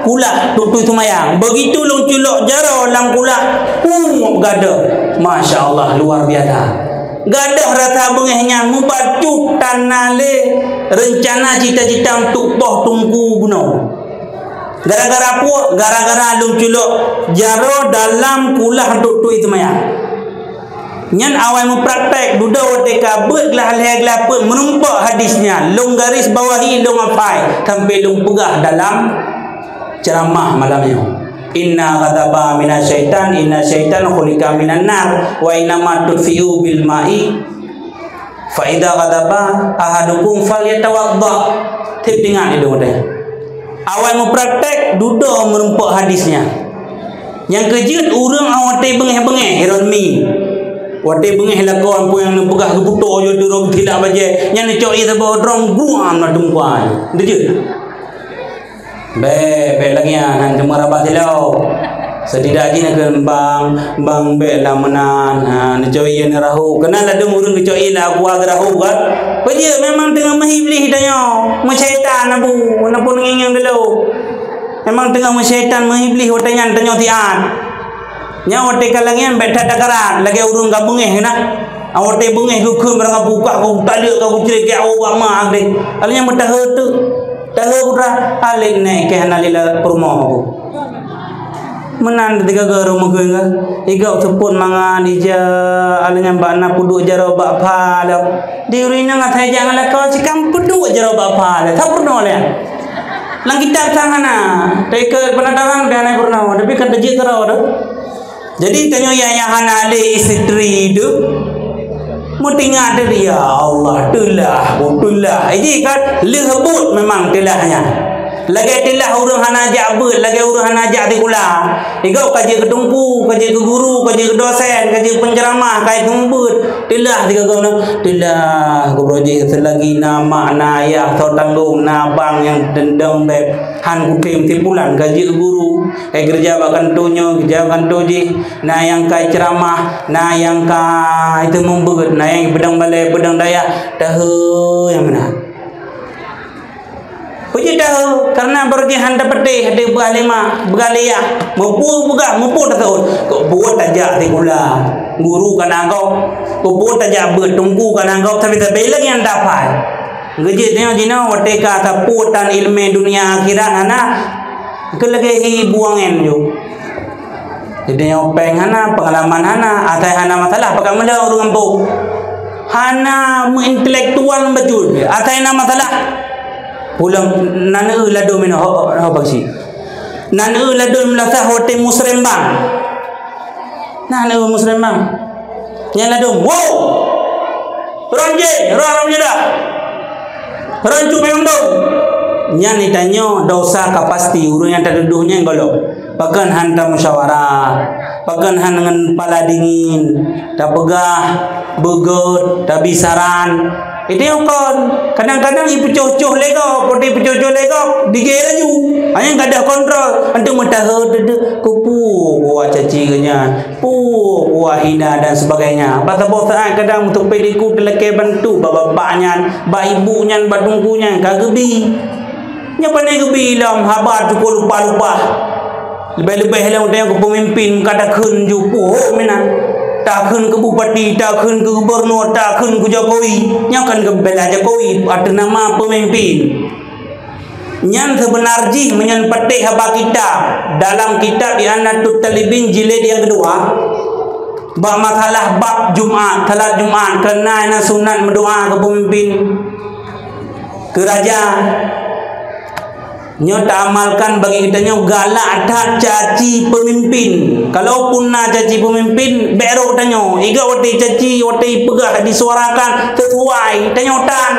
kulah, tueng seumayang. Begitu lôn culok jaroe lam kulah, pum, gadoh. Masya Allah, luar biasa. Gadoh rasa beungéh nyan, meubacut tan na lé reuncana cita-cita untuk poh teungku bunoe. Gara-gara peue? Gara-gara lôn culok jaroe dalam kulah untuk tueng seumayang. Nyan awai meupraktek, dudoe watèe ka beuet glah lhèe glah peuet, meurumpok hadis nyan, lôn garis bawahi, lôn hafai, sampai lôn peugah dalam ceramah malam nyoe. Inna ghadaba minasyaitan, inna syaitan khuliqa minan nar, wa innama tudfi'u bil ma'i, fa idza ghadaba ahadukum falyatawadda. Tiep ingat itu deh. Awai meupraktek, dudoe meurumpok hadis nyan. Nyang keujeuet ureueng awai watèe beungéh-beungéh, iron mi. Watèe beungéh lakoe amphon nyang neupeugah geubuto jih tu rhom tilak bajèe. Nyan neucok ié saboh drom guam na tumpuan. Deujeuet. Bèk, bèk lagèe nyan, han cuma rabah tilok. Setidak jih neukheun bang, bang bèk lam meunan. Ha, neucok ié neurahô. Keunan ladôm ureueng geucok ié lam aqua geurahô kan? Peue jeuet, memang teungoh meuiblih tanyoe. Meusyaitan abu, walaupun ngieng-ngieng dulu. Memang teungoh meusyaitan, meuiblih watèe nyan tanyoe siat. Nyan watèe ka lagèe nyan bèk that takarat, lagèe ureueng ka beungéh na. Watèe beungéh geukheun barang ka bukak, ka taleuek, ka geucré, ka awak bak ma deh. Alah nyan meutahe tu. Tahe putra, alék nèk kèe hana lila peurumoh aku. Meunan tiga garo meugeue ka. Iga seupôt mangat ija, alah nyan bak na peuduek jaroe bak pha lom. Di ureueng inong asai jak ngon lakoe, sikam peuduek jaroe bak pha lé. Sa peurunoe lé. Lam kitab sang hana. Teuka peunataran pih hana peurunoe, tapi kan teujeuet keudroe tu. Jadi tanyoe nyang, nyang hana lé istri tu, meutingat diri, "Ya Allah, teulah, oh, teulah." Jadi kan leuh buet memang teulah nyan. Lagèe teulah ureueng hana jak beuet, lagèe ureueng hana jak sikula. Igoe ka jeuet keu teungku, ka jeuet keu guru, ka jeuet keu dosen, ka jeuet keu penceramah, ka jeuet keu mubuet. Teulah sigoe-goe nyoe, teulah gobnyan jih seulagi na mak, na ayah, soe tanggong, na bang nyang teundong bèk. Han kutem sipulan ka jeuet keu guru, ka keureuja bak kantô nyoe, keureuja bak kantô jih, na nyang ka ceramah, na nyang ka itu mubuet, na nyang peudong balèe, peudong dayah, tahe nyang meunan. Peue jeuet tahe? Kareuna barô jih han tapatéh, hana peugah lé mak, peugah lé yah. Muphom peugah, muphom taseuôt. Kok buet tajak sikula, guru ka na gob. Kok buet tajak beuet, teungku ka na gob, tapi-tapi lagèe nyan tapai. Geujeuet nyoe jinoe watèe ka taputan ileumèe dunia akhirat hana, keu lagèe hi buangen ju. Jadi nyoe péng hana, peungalaman hana, asai hana masalah, pakat meuleueng ureueng gampông. Hana meuintelektual bacut, asai na masalah. Pulang nan eu ladôm inoe ho, ho, ho bangsi. Nan eu ladôm lasah watèe musrembang. Nan eu musrembang. Nyan ladôm, wow! Ron jih, ron, ron jih dah. Ron cuma yang dong. Nyan ditanyoe dosa ka pasti, ureueng nyang tatudoh nyan golom. Pakon han tamusyawarah, pakon han ngon pala dingin, tapeugah, beugöt, tabi saran. Itu nyang kon. Kadang-kadang ipeucoh-coh lé gob, watèe ipeucoh-coh lé gob, digèe laju. Hanya gadoh kontrol, untuk meutahe deudeuh, kupu kuah caci geuh nyan. Puh, wahina dan sebagainya. Bak saboh saát kadang meuteupeue iku teulakèe bantu bak bapak nyan, bak ibu nyan, bak teungku nyan ka geubi. Nyan pane geubi lom haba cukup lupa-lupa. Leubeh-leubeh lom tanyoe keu peumimpin ka takheun ju puhôk meunan. Takheun keu bupati, takheun keu gubernur, takheun keu Jokowi. Nyan kan geubela Jokowi ateueh nama peumimpin. Nyan seubeuna jih meunyoe patéh haba kitab, dalam kitab I'anatut Thalibin jilid nyang keudua, bak masalah bab Jumat, salat Jumat, keureuna na sunat meudoa keu peumimpin, keu raja. Nyoe taamalkan bagi geutanyoe galak that caci peumimpin. Kalaupun na caci peumimpin, bèk rôh tanyoe. Iga watèe caci, watèe peugah disuarakan sesuai, tanyoe tan.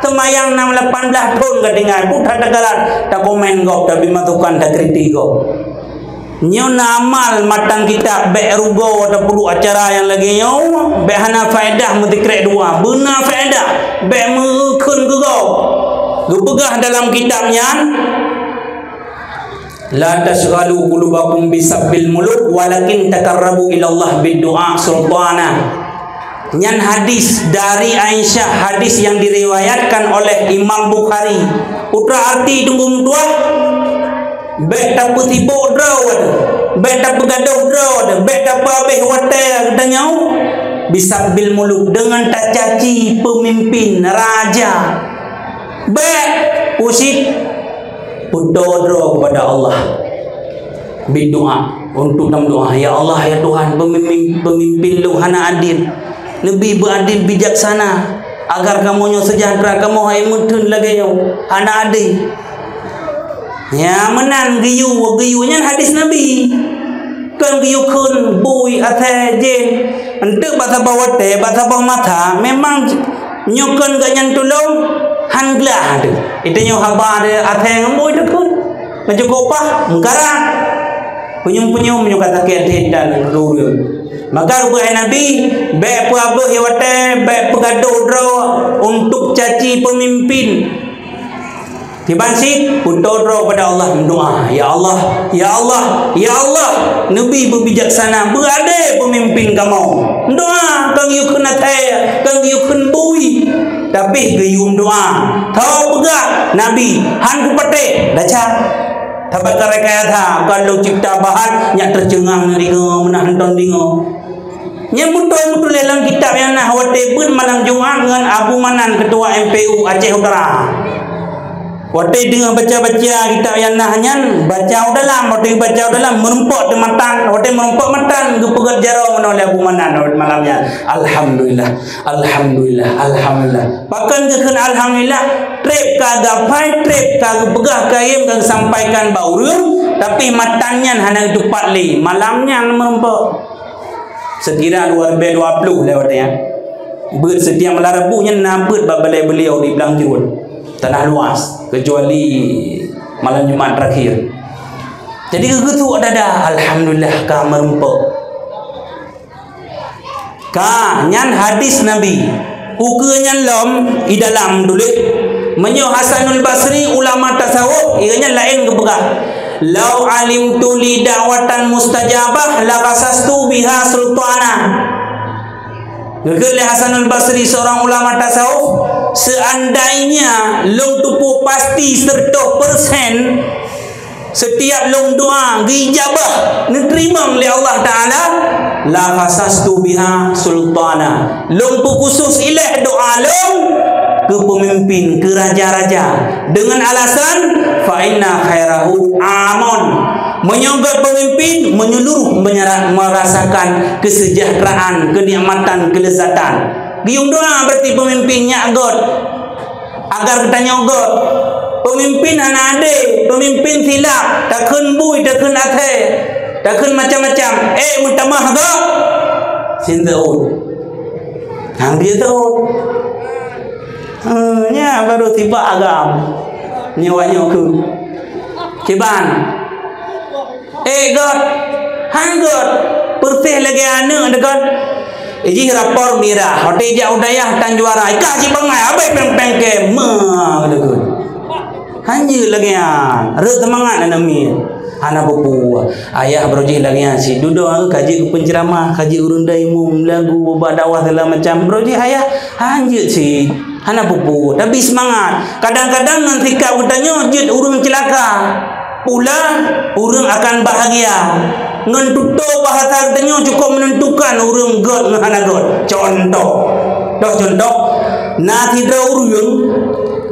Seumayang nam lapan blaih thon ka tinggai, peue that takarat, takomen gob, tabi masukan, takritik gob. Nyoe na amal matan kitab, bék rugoe tapeuduek acara nyang lagée nyoe, bék hana faedah meusikrek dua. Beuna faedah, bék meukheun keu gob. Geupeugah dalam kitab nyan, "La tasyghalu qulubakum bisabbil muluk, walakin taqarrabu ilallah biddu'a sultana." Nyan hadis dari Aisyah, hadis yang diriwayatkan oleh Imam Bukhari. Peue arti teungku meutuah? Bék tapeusibok droe, bék tapeugadôh droe, bék tapeuhabéh watée geutanyoe. Bisabbil muluk, deungon tacaci peumimpin, raja. Bék, pusit, peutoe droe kepada Allah. Bidoa, untuk tameudoa, "Ya Allah, ya Tuhan, pemimpin, pemimpin lôn hana adil. Neubi beuadil bijaksana, agar kamoe nyoe seujahteura, kamoe hai meuteun lagée nyoe, hana adil." Nyang meunan geuyue, geuyue nyan hadis Nabi. Kon geuyue kheun bui asai jén. Enteuk bak saboh watée, bak saboh masa, memang nyoe kon geuh nyan tulông, han glah teuh. Itu nyoe haba asai ngon bui teuh kheun. Meujeuet upah, meukarang. Punyueng-punyueng meunyoe ka sakét hati dan ureueng. Maka geupeugah Nabi, bék peuhabéh watée, bék peugadôh droe untuk caci peumimpin. Kiban cit, peutoe droe pada Allah meudoá, "Ya Allah, ya Allah, ya Allah, neubi beubijaksana, beuadé peumimpin kamoe." Meudoá, kon geuyue kheun asai, kon geuyue kheun bui. Tapi geuyue meudoá. Tho peugah, Nabi, han kupatéh, desya. Saban ka rekayasa, ka lôn cipta bahan nyang teuceungang neudeungoe, meunan hantom deungoe. Nyan beutôi meutuléh lam kitab nyang na watée beuet malam Jumat ngon Abu Manan, ketua M P U Aceh Utara. Watée deungoe baca-baca kitab nyang na nyan, baca u dalam, watée baca u dalam, meurumpok teumatan, watée meurumpok matan, geupeugét jaroe meunoe lé Abu Manan malam nyan. Alhamdulillah. Alhamdulillah, alhamdulillah. Pakon geukheun alhamdulillah, treb ka gapai, treb ka geupeugah kayém ka geusampaikan bak ureueng, tapi matan nyan hana geutupat lé. Malam nyan meurumpok. Seukira dua ribu dua puluh lewat nyan. Beuet setiap malam Rabu nyan na beuet bak balai beliau di Blang Jruen. Tanah luas, kecuali malam Jumat terakhir. Jadi geugeutuk dada, alhamdulillah ka meurumpok. Ka, nyan hadis Nabi. Ukeue nyan lom, i dalam tuléh. Meunyoe Hasanul Basri, ulama tasawuf, ié nyan laén geupeugah, "Lau alimtu li da'watan mustajabah, la khasastu biha sultana." Geukheun lé Hasanul Basri, seorang ulama tasawuf, "Seandainya lôn teupeue pasti seratus persen, setiap lôn doa geijabah, neuteurimong lé Allah Taala, la khasastu biha sultana." Lôn peukhusos ilée doa lôn keu peumimpin, keu raja-raja, deungon alasan, "Fa inna khairahu amon." Meunyoe gét peumimpin, menyeluruh menyera-, merasakan kesejahteraan, kenikmatan, kelezatan. Geuyue doa berarti peumimpin nyak gét. Agar geutanyoe gét. Peumimpin hana adé, peumimpin silap, takheun bui, takheun asée, takheun macam-macam. Eh, meutamah gét. Sinteun. Hang dia tu. Ha, nya baru tiba agam. Nyawa nyoe ku. Kiban. Eh, gét. Han gét. Peureséh lagée aneuëk dekat. Ijih rapor mirah. Watée jak u dayah tan juara. Ikah cit bangai. Abéh péng-péng kema dekat. Han jeuet lagée nyan. Rhot seumangat aneuk miet. Hana peue-peue. Ayah baroe jih lagée nyan cit. Dudoe ka jeuet keu penceramah, ka jeuet ureuëng dai umum, lagu, bak dakwah segala macam. Baroe jih ayah, han jeuet cit. Hana peue-peue, tapi seumangat. Kadang-kadang ngon sikap geutanyoe jeuet ureuëng ceulaka. Pula ureuëng akan bahagia. Ngon tutoe bahasa geutanyoe cukup menentukan ureuëng gét ngon hana gét. Contoh. Toh contoh, na sidroe ureuëng,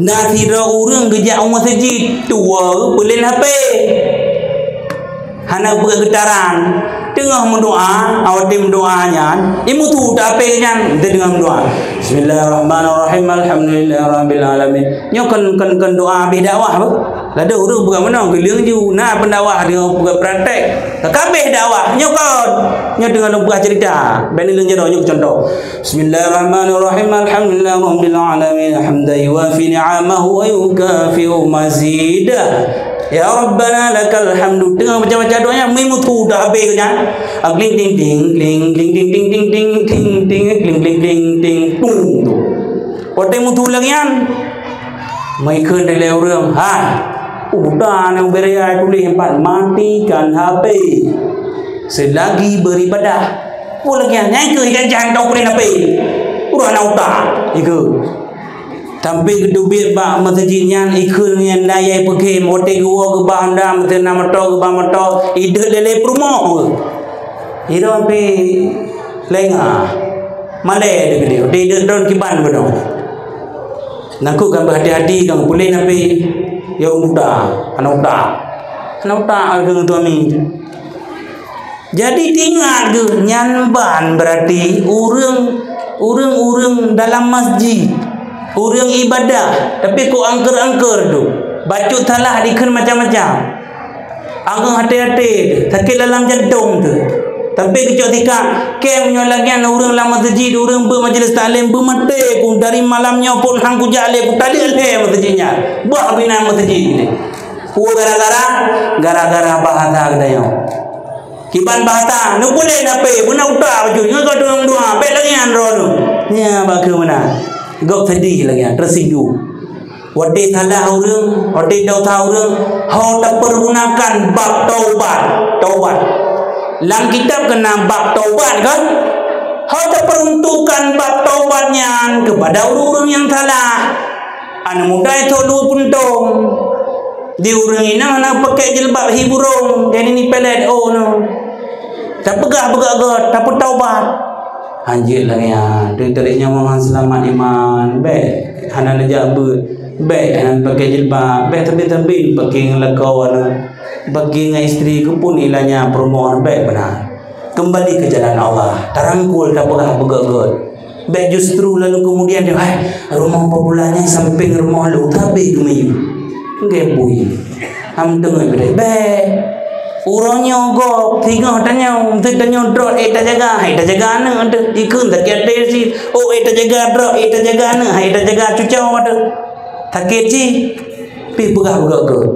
na sidroe ureuëng geujak u meuseujid, tuwoe peulen H P. Hana peugah geutaran. Teungoh meudoa, watée meudoa nyan, imutu ta H P nyan, teungoh meudoa. Bismillahirrahmanirrahim. Alhamdulillahirabbil alamin. Nyoe kon, kon, kon doa habéh dakwah, bah. Ladôm ureuëng peugah meunoe, geuleueng ju, na pendakwah deungon peugah praktek. Kabeh dakwah, nyoe kon. Nyoe deungon lôn peugah cerita. Bèk neuleueng jaroe, nyoe contoh. Bismillahirrahmanirrahim. Alhamdulillahirabbil alamin. Hamdan yuwafi ni'amahu wa yukafi'u mazidah. Ya Rabbana lakal hamdu. Teungoh baca-baca doa nyan, meuimutu dah habéh nyan. Ah, kling, ting, ting, kling, kling, ting, ting, ting, ting, ting, ting, kling, kling, ting, ting, tung, tu. Watèe mutu lagèe nyan, meukheun lé ureueng, "Hai, udah na ubé raya tuléh empat, matikan H P selagi beribadah." Oh, lagèe nyan, nyan keuh ijan-jan tau tuléh H P. Udah na utak, ikeu. Sampoe geuteubiet bak meuseujid nyan, ikheun nyan dayai peukhém, watèe geuwoe geuba honda, meusé na moto geuba moto, ideuet lé-lé peurumoh. Idong pih lengah. Malèe deuh keudéh, watèe ideuet droen kiban beudôh. Nakot ka beuhati-hati kang puléh napi, ya uta, hana uta. Hana uta keu tuami. Jadi, teuingat geuh, nyan ban beurati ureueng, ureueng-ureueng dalam masjid, ureueng ibadah, tapi kok angker-angker tu, bacut salah dikheun macam-macam. Angker até-até tu, sakét dalam jantong tu. Tapi geucok sikap, kém nyoe lagèe nyan ureueng lam masjid, ureueng beuet majlis taklim, beumaté ku dari malam nyoe phon han kujak lé, kutaleuek lé masjid nyan. Bah binan masjid ni. Peue gara-gara? Gara-gara bahasa geutanyoe. Kiban bahasa, neupuléh napi, beuna utak bacut, nyoe ka dua, bèk lagèe nyan droeneuh. Nya, bak keu meunan. Gob seudeh lagèe nyan, tersinggung. Watèe salah ureueng, watèe desya ureueng, ho tapeugunakan bab taubat, taubat. Lam kitab keunan bab taubat kan? Ho tapeuruntukkan bab taubat nyan keupada ureueng-ureueng nyang salah. Aneuk muda itu dua puntông. Di ureueng inong hana pakai jilbab hi burông, jadi ni pelet, oh, no. Tapeugah beugöt-göt, tapeutaubat. Hanjeuet lagèe nyan, teuntèe nyoe memang seulamat iman, bèk hana neujak beuet, bèk hana pakai jilbab, bèk teubi-teubi pakai ngon lakoe, pakai ngon istri, keupeue ilanya peurumoh, bèk beuna. Keumbali keu jalan Allah, tarangkul, tapeugah beugöt-göt. Bèk justru lalu keumudian, "Hai, rumoh Pak Pulan nyan sampéng rumoh lôn, tabi geumiyueb." Enggak bui. Ham teungoh beude. Bèk. Uroe nyoe gob, singoh tanyoe, eunteuk tanyoe droe, eh, tajaga, hai, tajaga aneuk, eunteuk ikheun sakét até cit. Oh, eh, tajaga droe, eh, tajaga aneuk, hai, tajaga cucoe, eunteuk sakét cit. Pih peugah beugöt-göt.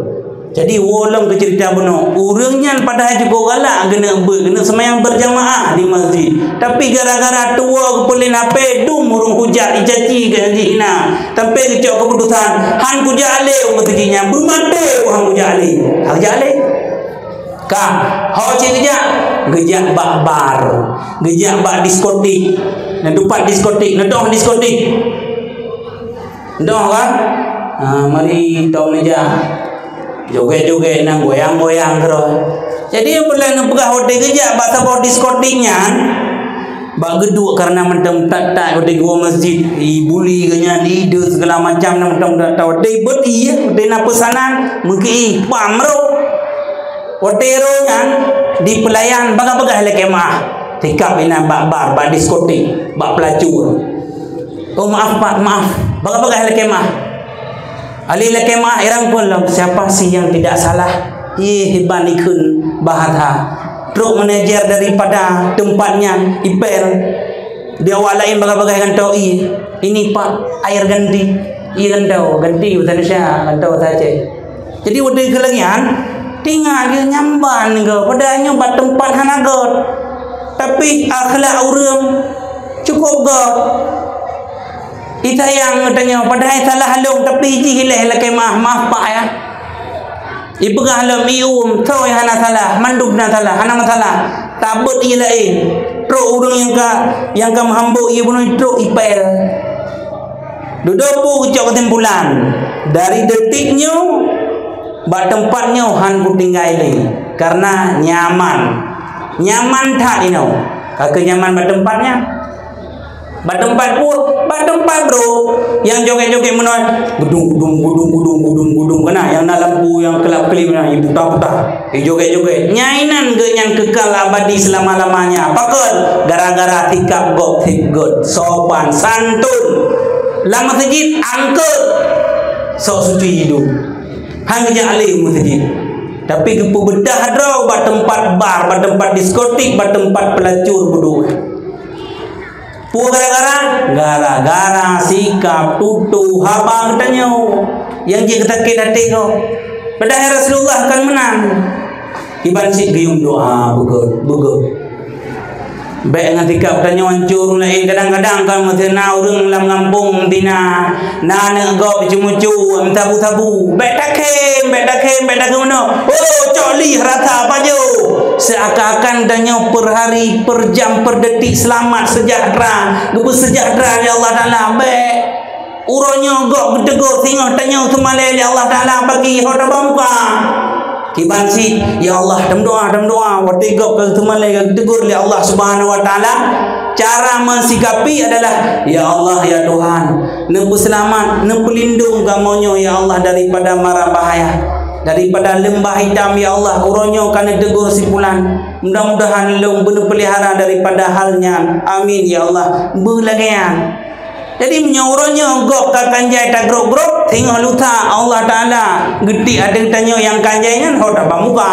Jadi, woe lom keu ceurita bunoe. Ureueng nyan padahai jeuet galak, geuneuk beuet, geuneuk seumayang beurjamaah di masjid. Tapi gara-gara tuwoe geupeulén H P, dum ureueng hujat, icaci keu jih na. Sampai geucok keuputusan, han kujak lé u masjid nyan, beumaté han kujak lé. Han kujak lé. Ka, ho cit geujak, geujak bak bar, geujak bak diskotik. Neutupat diskotik, neudong diskotik. Doh kan? Ha, mari tong meja. Joget-joget nang goyang-goyang keudroe. Jadi, nyang peureulèe neupeugah watèe geujak bak saboh diskotik nyan, bak geuduek karena mantong that-that watèe geuwoe masjid, ibuli geuh nyan, ide segala macam na mantong that-that. Watèe beuet ié, watèe na peusanan, meuki pam ro. Watèe ro nyan dipeulayan bagah-bagah lé kemah. Tikab inan bak bar, bak diskotik, bak peulacur. "Oh, maaf, Pak, maaf." Bagah-bagah lakèe maaf. Ali lakèe maaf, irang phôn lom, "Siapa sih yang tidak salah?" Ih, iban ikheun bahasa. Trok manajer daripada teumpat nyan, ipèl. Di awak laén bagah-bagah gantô ie. "Ini, Pak, air ganti." Ie gantô, ganti bahasa Indonesia, gantô bahasa Aceh. Jadi, watèe keu lagèe nyan, teuingat geuh nyan ban geuh, padahai nyoe bak teumpat hana göt. Tapi, akhlak ureueng cukôp göt. Itayang geutanyoe, padahai salah lôn, tapi jih ilèe lakèe maaf, "Maaf, Pak, ya." Ipeugah lom, "Ium, soe nyang hana salah, mandum na salah, hana masalah." Tabeuet ie laén. Trok ureueng nyang ka, nyang ka meuhambô ie bunoe trok ipèl. Dudoe peue geucok keusimpulan, dari detik nyoe, bak teumpat nyoe han kutinggai lé, karena nyaman. Nyaman that inoe. Ka keuh nyaman bak teumpat nyan. Bak teumpat peue? Bak teumpat bro. Nyang jogét-jogét meunoe, gudung, gudung, gudung, gudung, gudung, gudung, kana nyang na lampu nyang kelap-kelip na, iputa-puta. Ijogét-jogét. Nyan inan geuh nyang keukal abadi seulama-lamanya. Pakon? Gara-gara sikap gob, sikap göt, sopan, santun. Lam masjid angkot. Sok suci hidup. Han geujak alé u meuseujid. Tapi geupeubeudah droe bak teumpat bar, bak teumpat diskotik, bak teumpat peulacur beuduek. Peue gara-gara? Gara-gara sikap tutoe haba geutanyoe nyang jeuet sakét até gob. Padahai Rasulullah kan meunan. Kiban cit geuyue doa beugöt, beugöt. Bèk ngon sikap tanyoe hancô ureueng laén. Kadang-kadang kan meusé na ureueng lam gampông tina, na aneuk gob cucu-cucu, meusabu-sabu. Bèk takhém, bèk takhém, bèk takhém meunoe. Oh, cok lih rasa pajoh. Seakan-akan tanyoe per hari, per jam, per detik selamat, sejahtera. Geupeu sejahtera lé Allah Taala. Bèk. Uroe nyoe gob geuteugor singoh tanyoe seumalée lé Allah Taala pagi ho taba muka. Kiban cit, "Ya Allah, tameudoa, tameudoa." Watée gob ka seumalée ka geuteugor lé Allah Subhanahu wa Taala, cara meusikapi adalah, "Ya Allah, ya Tuhan, neupeuseulamat, neupeulindong kamoe nyoe, ya Allah, daripada mara bahaya, daripada leumbah hitam, ya Allah, uroe nyoe ka neuteugor si pulan. Mudah-mudahan lôn beuneupeuliara daripada hal nyan. Amin, ya Allah." Beulagée nyan. Jadi, meunyoe uroe nyoe gob ka kanjai tagrôp-grôp, singoh lusa Allah Taala geutiek ateueh tanyoe nyang kanjai nyan ho taba muka.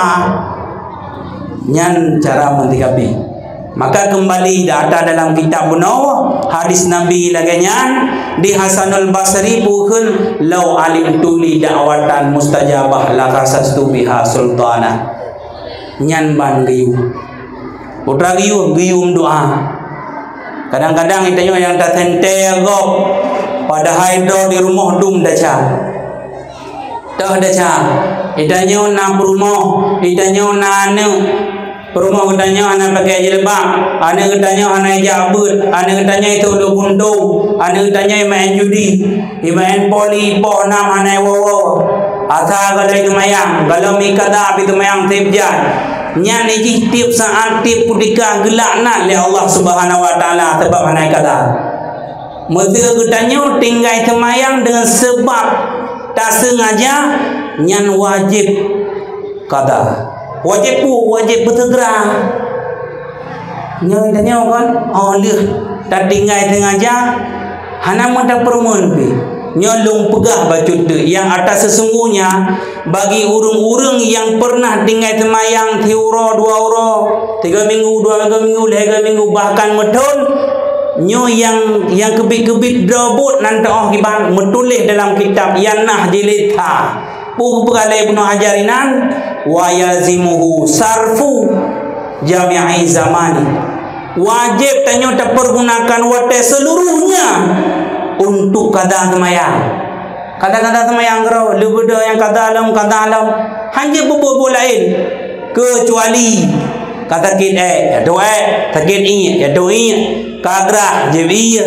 Nyan cara meusikapi. Maka keumbali data dalam kitab bunoe, hadis Nabi lagée nyan, di Hasanul Basri peue kheun, "Lau alimtu li da'watan mustajabah la khasastu biha sultana." Nyan ban geuyue. Putra geuyue, geuyue meudoa. Kadang-kadang geutanyoe nyang taseuntée gob, padahai droe di rumoh dum desya. Toh desya, geutanyoe na peurumoh, geutanyoe na aneuk. Peurumoh geutanyoe hana pakai jilbab, aneuk geutanyoe hana jak beuet, aneuk geutanyoe itoh lôn punto, aneuk geutanyoe maén judi. Imaén poli poh nam hana iwoe-woe. Asa galai teumayang, galom ikada pi teumayang tiep jai. Nyan jih tiep saát, tiep kutika geulaknat lé Allah Subhanahu wa Taala sabab hana ikada. Meuseu geutanyoe tinggai teumayang deungon sabab taseungaja, nyan wajéb kada. Wajéb peue? Wajéb beuseugeura. Nyoe tanyoe kan, oh lheueh tatinggai teungaja, hana meuteupeurumeun pih. Nyoe lôn peugah bacut teuk, nyang ata seusungguhnya bagi ureuëng-ureuëng nyang peureunah tinggai teumayang siuroe dua uroe, tiga minggu, dua minggu, lhée minggu, bahkan meuthon, nyoe nyang, nyang keubiet-keubiet droe buet nan teuoh kiban meutuléh dalam kitab Yannah jilid sa. Peue geupeugah lé Ibnu Hajar inan, "Wa yalzimuhu sarfu jami'i zamani." Wajéb tanyoe tapeurgunakan watée seuluruhnya untuk kada seumayang. Kada-kada seumayang keudroe, leubeh deuh nyang kada lom, kada lom. Hana jeuet peubuet-buet laén, keucuali ka sakét ék, ya toh ék, sakét iék, ya toh iék, ka grah, jieb ié.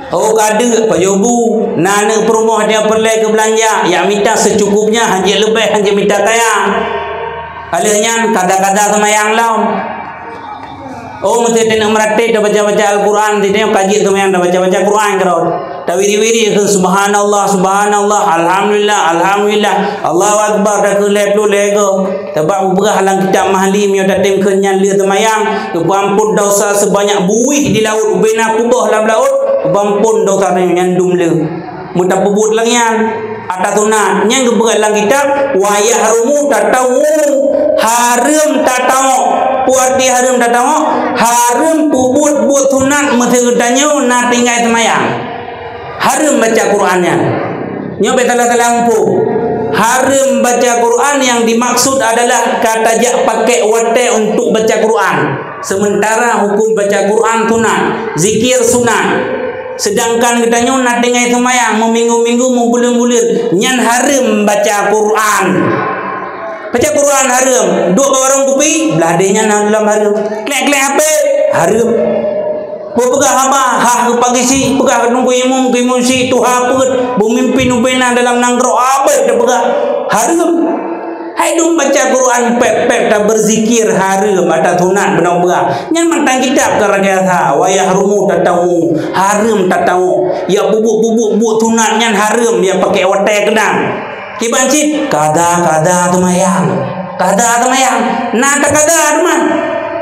Oh, ka deuk, pajoh bu, na aneuk peurumoh nyang peureulée keu beulanja, ya mita seucukupnya, hana jeuet leubeh, hana jeuet mita kaya. Ka lheueh nyan, kada-kada seumayang lom. Oh, meuseuti taneuk meuratéb, tabaca-baca Al-Quran, ti tanyoe ka jeuet seumayang, tabaca-baca Quran keudroe. Tawiri-wiri keu subhanallah, subhanallah, alhamdulillah, alhamdulillah, Allahu akbar, takheun lhée ploh lhée goe. Sabab geupeugah lam kitab Mahalli, meunyoe tatem kheun nyan lheueh seumayang, geupeuamphon desya seubanyak buih di laôt, ubena kuboh lam laôt, geupeuamphon desya tanyoe nyan dum le. Meutapeubuet lagée nyan, ata sunat, nyan geupeugah lam kitab, "Wa yahrumu tatawwu." Hareuem tatawwu. Peue arti hareuem tatawwu? Hareuem peubuet buet sunat meuseu geutanyoe na tinggai seumayang. Hareuem baca Quran nyan. Nyoe bèk salah-salah muphom. Hareuem baca Quran nyang dimaksud adalah ka tajak pakék watée untuk baca Quran. Sementara hukum baca Quran sunat, zikir sunat. Sedangkan geutanyoe na tinggai seumayang meuminggu-minggu, meubuleuen-buleuen, nyan hareuem baca Quran. Baca Quran hareuem. Duek bak warong kupi, blah deh nyan lam hareuem. Klek-klek H P, hareuem. Beupeugah haba, hah keu pagisi, peugah keu teungku imum, keu imum si tuha peuet, beumimpin ubena dalam nanggroe, abéh tapeugah hareuem. Hai dum baca Quran pép-pép, tabeurzikir hareuem, ata sunat beunoe peugah. Nyan mantang kitab ka rakyasa, wa yahrumu tatawwu, hareuem tatawwu. Ya peubuet-peubuet buet sunat nyan hareuem, ya pakék watée keudang. Kiban cit, kada-kada teumayang. Kada teumayang. Na takada teuma?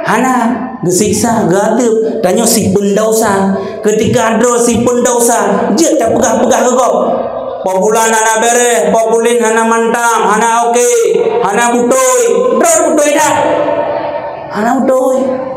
Hana. Geusiksa, geuadeueb. Tanyoe sipeun desya. Keutika droe sipeun desya, jeuet tapeugah-peugah keu gob. Populan hana beureh, populin hana mantap, hana oke, hana beutôi. Droe beutôi dak? Hana beutôi.